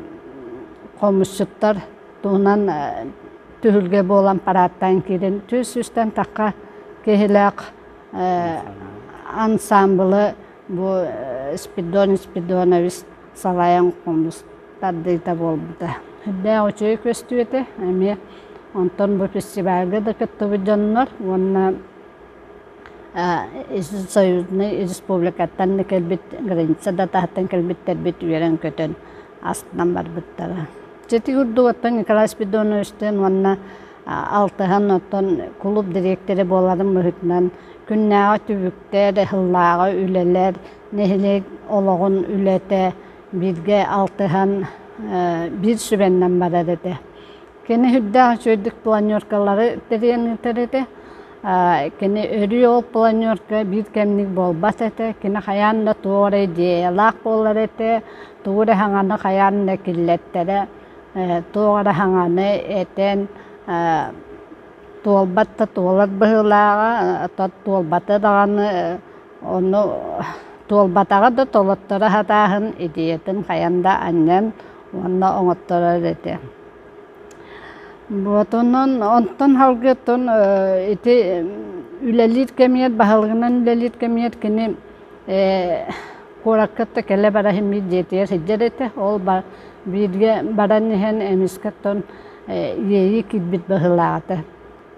хомусчуттар туһунан түһүлгэ буолан параадтаан киирэн 400-тэн тахха киһилээх ансаамбылы бу Спиридон Спиридонович салайан хомус тардыыта буолбута. Үрдээх үчүгэй көстүү этэ эмиэ. Онтон бу фестивальга да кыттыбыт дьоннор уонна союзнай республикаттан да кэлбит, граница да таһыттан кэлбиттэрбит үөрэн-көтөн астынан барбыттара. Ити курдук оттон Николай Спиридоновичтыын уонна алтыһан оттон кулууп дириэктэрэ буоларын быһыытынан күннээҕи түбүктэр, сыллааҕы үлэлэр, нэһилиэк олоҕун үлэтэ бииргэ алтыһан биир сүбэннэн барар этэ. Кини сүрдээх үчүгэйдик планеркалары тэрийэн ыытар этэ. Кини өрүү ол планерка биир кэмник буолбат этэ. Кини хайаан да туох эрэ идеялаах буолар этэ, тугу эрэ саҥаны хайаан да киллэртэрэ, туох эрэ саҥаны этэн туолбат да туолар быһыылааҕа, туолбата даҕаны ону туолбатаҕа да толотторо сатааһын идеятын хайаан да анньан уонна оҥотторор этэ. Вот онон онтон салгыттан ити үлэлиир кэмигэр баһылыгынан үлэлиир кэмигэр кини куоракка да кэлэ бара иһиммит дьиэтигэр сылдьар этэ. Ол бииргэ баран иһэн эмискэ оттон иэйии киирбит быһыылаах этэ.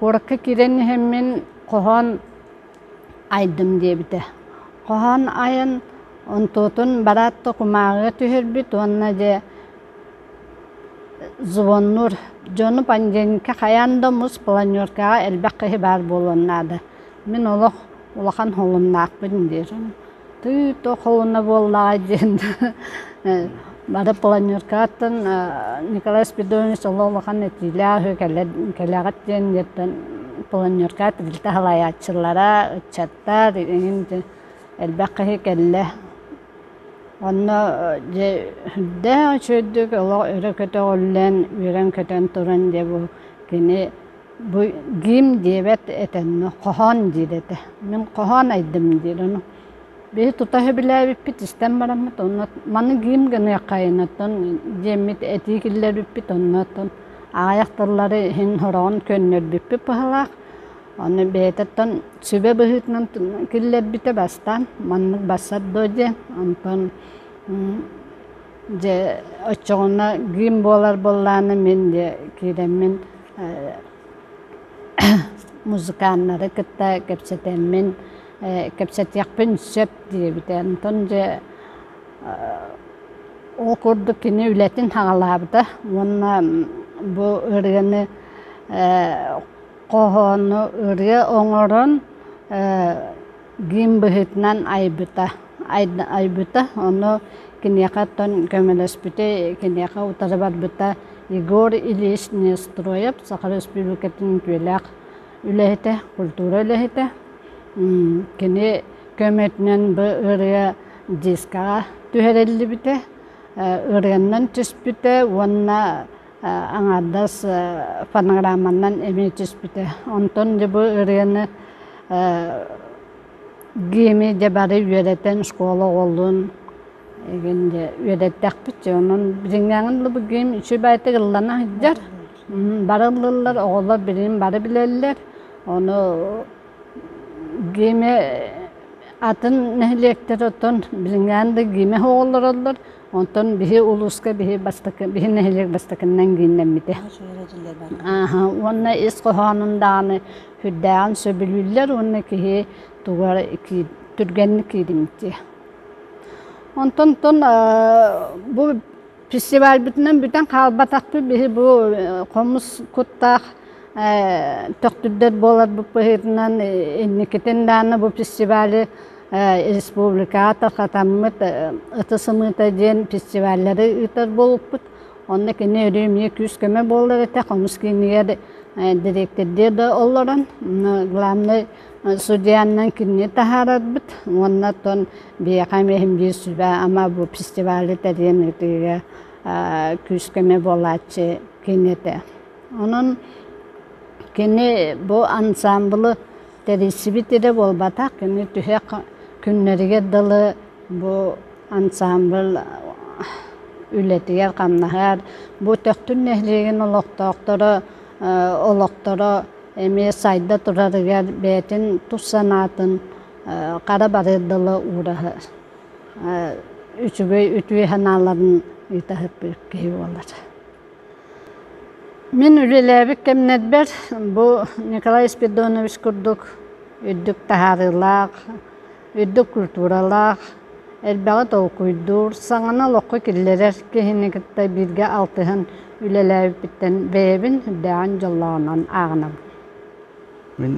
Куоракка киирэн иһэммин хоһоон айдым диэбитэ. Хоһоон айан онтуотун бараат да кумааҕыга түһэрбит уонна дьэ звоннуур дьону понедельникка хайаан да мус планеркаҕа элбэх киһи баар буолуон наада. Мин олох улахан холуннаахпын диир. Тыы туох холуна буоллаҕай диэн бары планеркаттан Николай Спиридонович олох улахан этиилээх үһү кэлэҕит диэн диэттэн планерка тэрилтэ салайааччылара, ыччаттар эҥин элбэх киһи кэллэ. Онно дьэ сүрдээх үчүгэйдик олох өрө көтөҕүллэн, үөрэн-көтөн туран дьэ бу кини Бу гимн диэбэт этэннэ хоһоон диир этэ. Мин хоһоон айдым диир. Ону биһи тута сөбүлээбиппит, истэн бараммыт, онно маны гимн гыныаххайын оттон диэммит этии киллэрбиппит, онно оттон аҕыйах тыллары иһин сороҕун көннөрбүппүт быһалаах. Ону бэйэтиттэн сүбэ быһыытынан киллэрбитэ бастаан, маннык бассар дуо диэн, онтон дьэ оччоҕуна гимн буолар буоллаҕына мин дьэ киирэммин музыканнары кытта кэпсэтэммин кэпсэтиэхпин сөп диэбитэ. Онтон дьэ ол курдук кини үлэтин саҕалаабыта уонна бу ырыаны хоһоону ырыа оҥорон гимн быһыытынан айбыта айбыта. Ону киниэхэ оттон көмөлөспүтэ, киниэхэ утары барбыта Егор Ильич Нестроев, Саха Республикатын үтүөлээх үлэһитэ, культура үлэһитэ. Кини көмөтүнэн бу ырыа дискаҕа түһэриллибитэ, ырыаннан түспүтэ уонна аҥаардас фонограмманан эмиэ түспүтэ. Онтон дьэ бу ырыаны гими дьэ бары үөрэтэн школа оҕолуун игин дьэ үөрэттэхпит дьэ онон билиҥҥээҥин бу гим үчүгэй ыллана сылдьар. Бары ыллыыллар, оҕолор билигин бары билэллэр. Ону гими атын нэһилиэктэр оттон билиҥҥээн да гиме оҕолороллор. Онтон биһи улууска биһи бастакы биһи нэһилиэк бастакыннан гииннэммитэ. Ааһа уонна ис хоһоонун даҕаны сүрдээҕин сөбүлүүллэр уонна киһи тугар түргэнник кииримтиэ. Онтон тон бу фестивальбытынан бүтэн хаалбатахпыт биһи бу хомус куттаах төхтүрдэр буоларбыт быһыытынан инникитин даҕаны бу фестивали республикаҕа тарҕатаммыт Ытыс ымыыта диэн фестиваллары ыытар буолбуппут. Онно кини өрүү эмиэ күүс-көмө буолар этэ. Хомус киинигэр дириэктэрдии да олорон, главный судьянан кинини таһаарарбыт. Уонна оттон биһиэхэ эмиэ иһин биир сүбэ-ама бу фестивалы тэрийэн ыытыыга күүс-көмө буолааччы кини этэ. Онон кини бу ансаамбылы Тэрийсибит эрэ буолбатах, кини түһэх күннэригэр дылы бу ансаамбыл үлэтигэр хамнаһар. Бу Төхтүр нэһилиэгин олохтоохторо олохторо эмиэ сайда турарыгар бэйэтин тус санаатын хара барыар дылы уураһар үчүгэй үтүө санааларын ыыта сыппыт киһи буолар. Мин үлэлээбит кэмнэрбэр бу Николай Спиридонович курдук үрдүк таһаарыылаах, үрдүк культуралаах, элбэҕи толкуйдуур, саҥаны олоххо киллэрэр киһини кытта бииргэ алтыһан үлэлээбиппиттэн бэйэбин үрдээҕин дьоллооҕунан ааҕынабын. Мин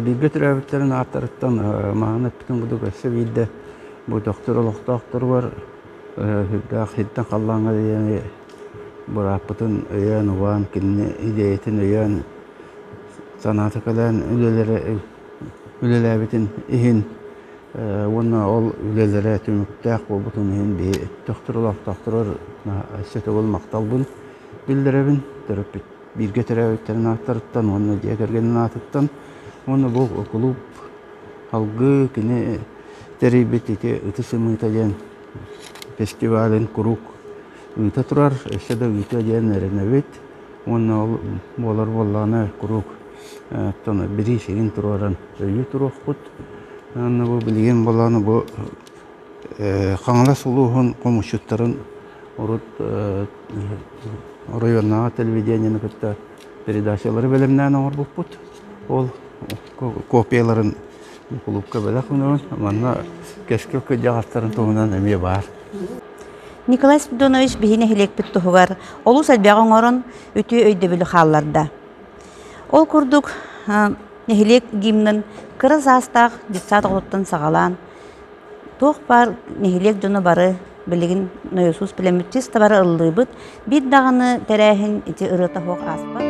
бииргэ төрөөбүттэрин ааттарыттан маһын эппитим курдук өссө биирдэ бу Төхтүр олохтоохторугар сүрдээх сиртэн халлааҥҥа диэри бырааппытын өйөөн-убаан, кинини идиэйэтин өйөөн, санаата кэлэн үлэлэрэ үлэлээбитин иһин уонна ол үлэлэрэ түмүктээх буолбутун иһин биһи Төхтүр олохтоохторугар өссө төгүл махталбын биллэрэбин. Төрөппүт бииргэ төрөөбүттэрин ааттарыттан уонна дьиэ кэргэнин аатыттан уонна бу кулууп салгыы кини тэрийбит ити ытыс ымыыта диэн фестивалын куруук ыыта турар, өссө да ыытыа диэн эрэнэбит. Уонна ол буолар буоллаҕына куруук оттон бириис игин туруоран өйүү туруохпут. Уонна бу билигин буоллаҕына бу Хаҥалас улууһун хомусчуттарын урут оройуоннааҕы телевидениены кытта передачалары бэлэмнээн оҥорбуппут. Ол копияларын кулуупка бэлэх гынабын. Манна кэскил кырдьаҕастарын туһунан эмиэ баар. Николай Спиридонович биһи нэһилиэкпит туһугар олус элбэҕи оҥорон үтүө өйдөбүлү хаалларда. Ол курдук нэһилиэк гимнын кыра саастаах детсад оҕотуттан саҕалаан туох баар нэһилиэк дьоно бары билигин нойосуус билэммит чисто бары ыллыыбыт. Биир даҕаны тэрээһин ити ырыата суох ааспат.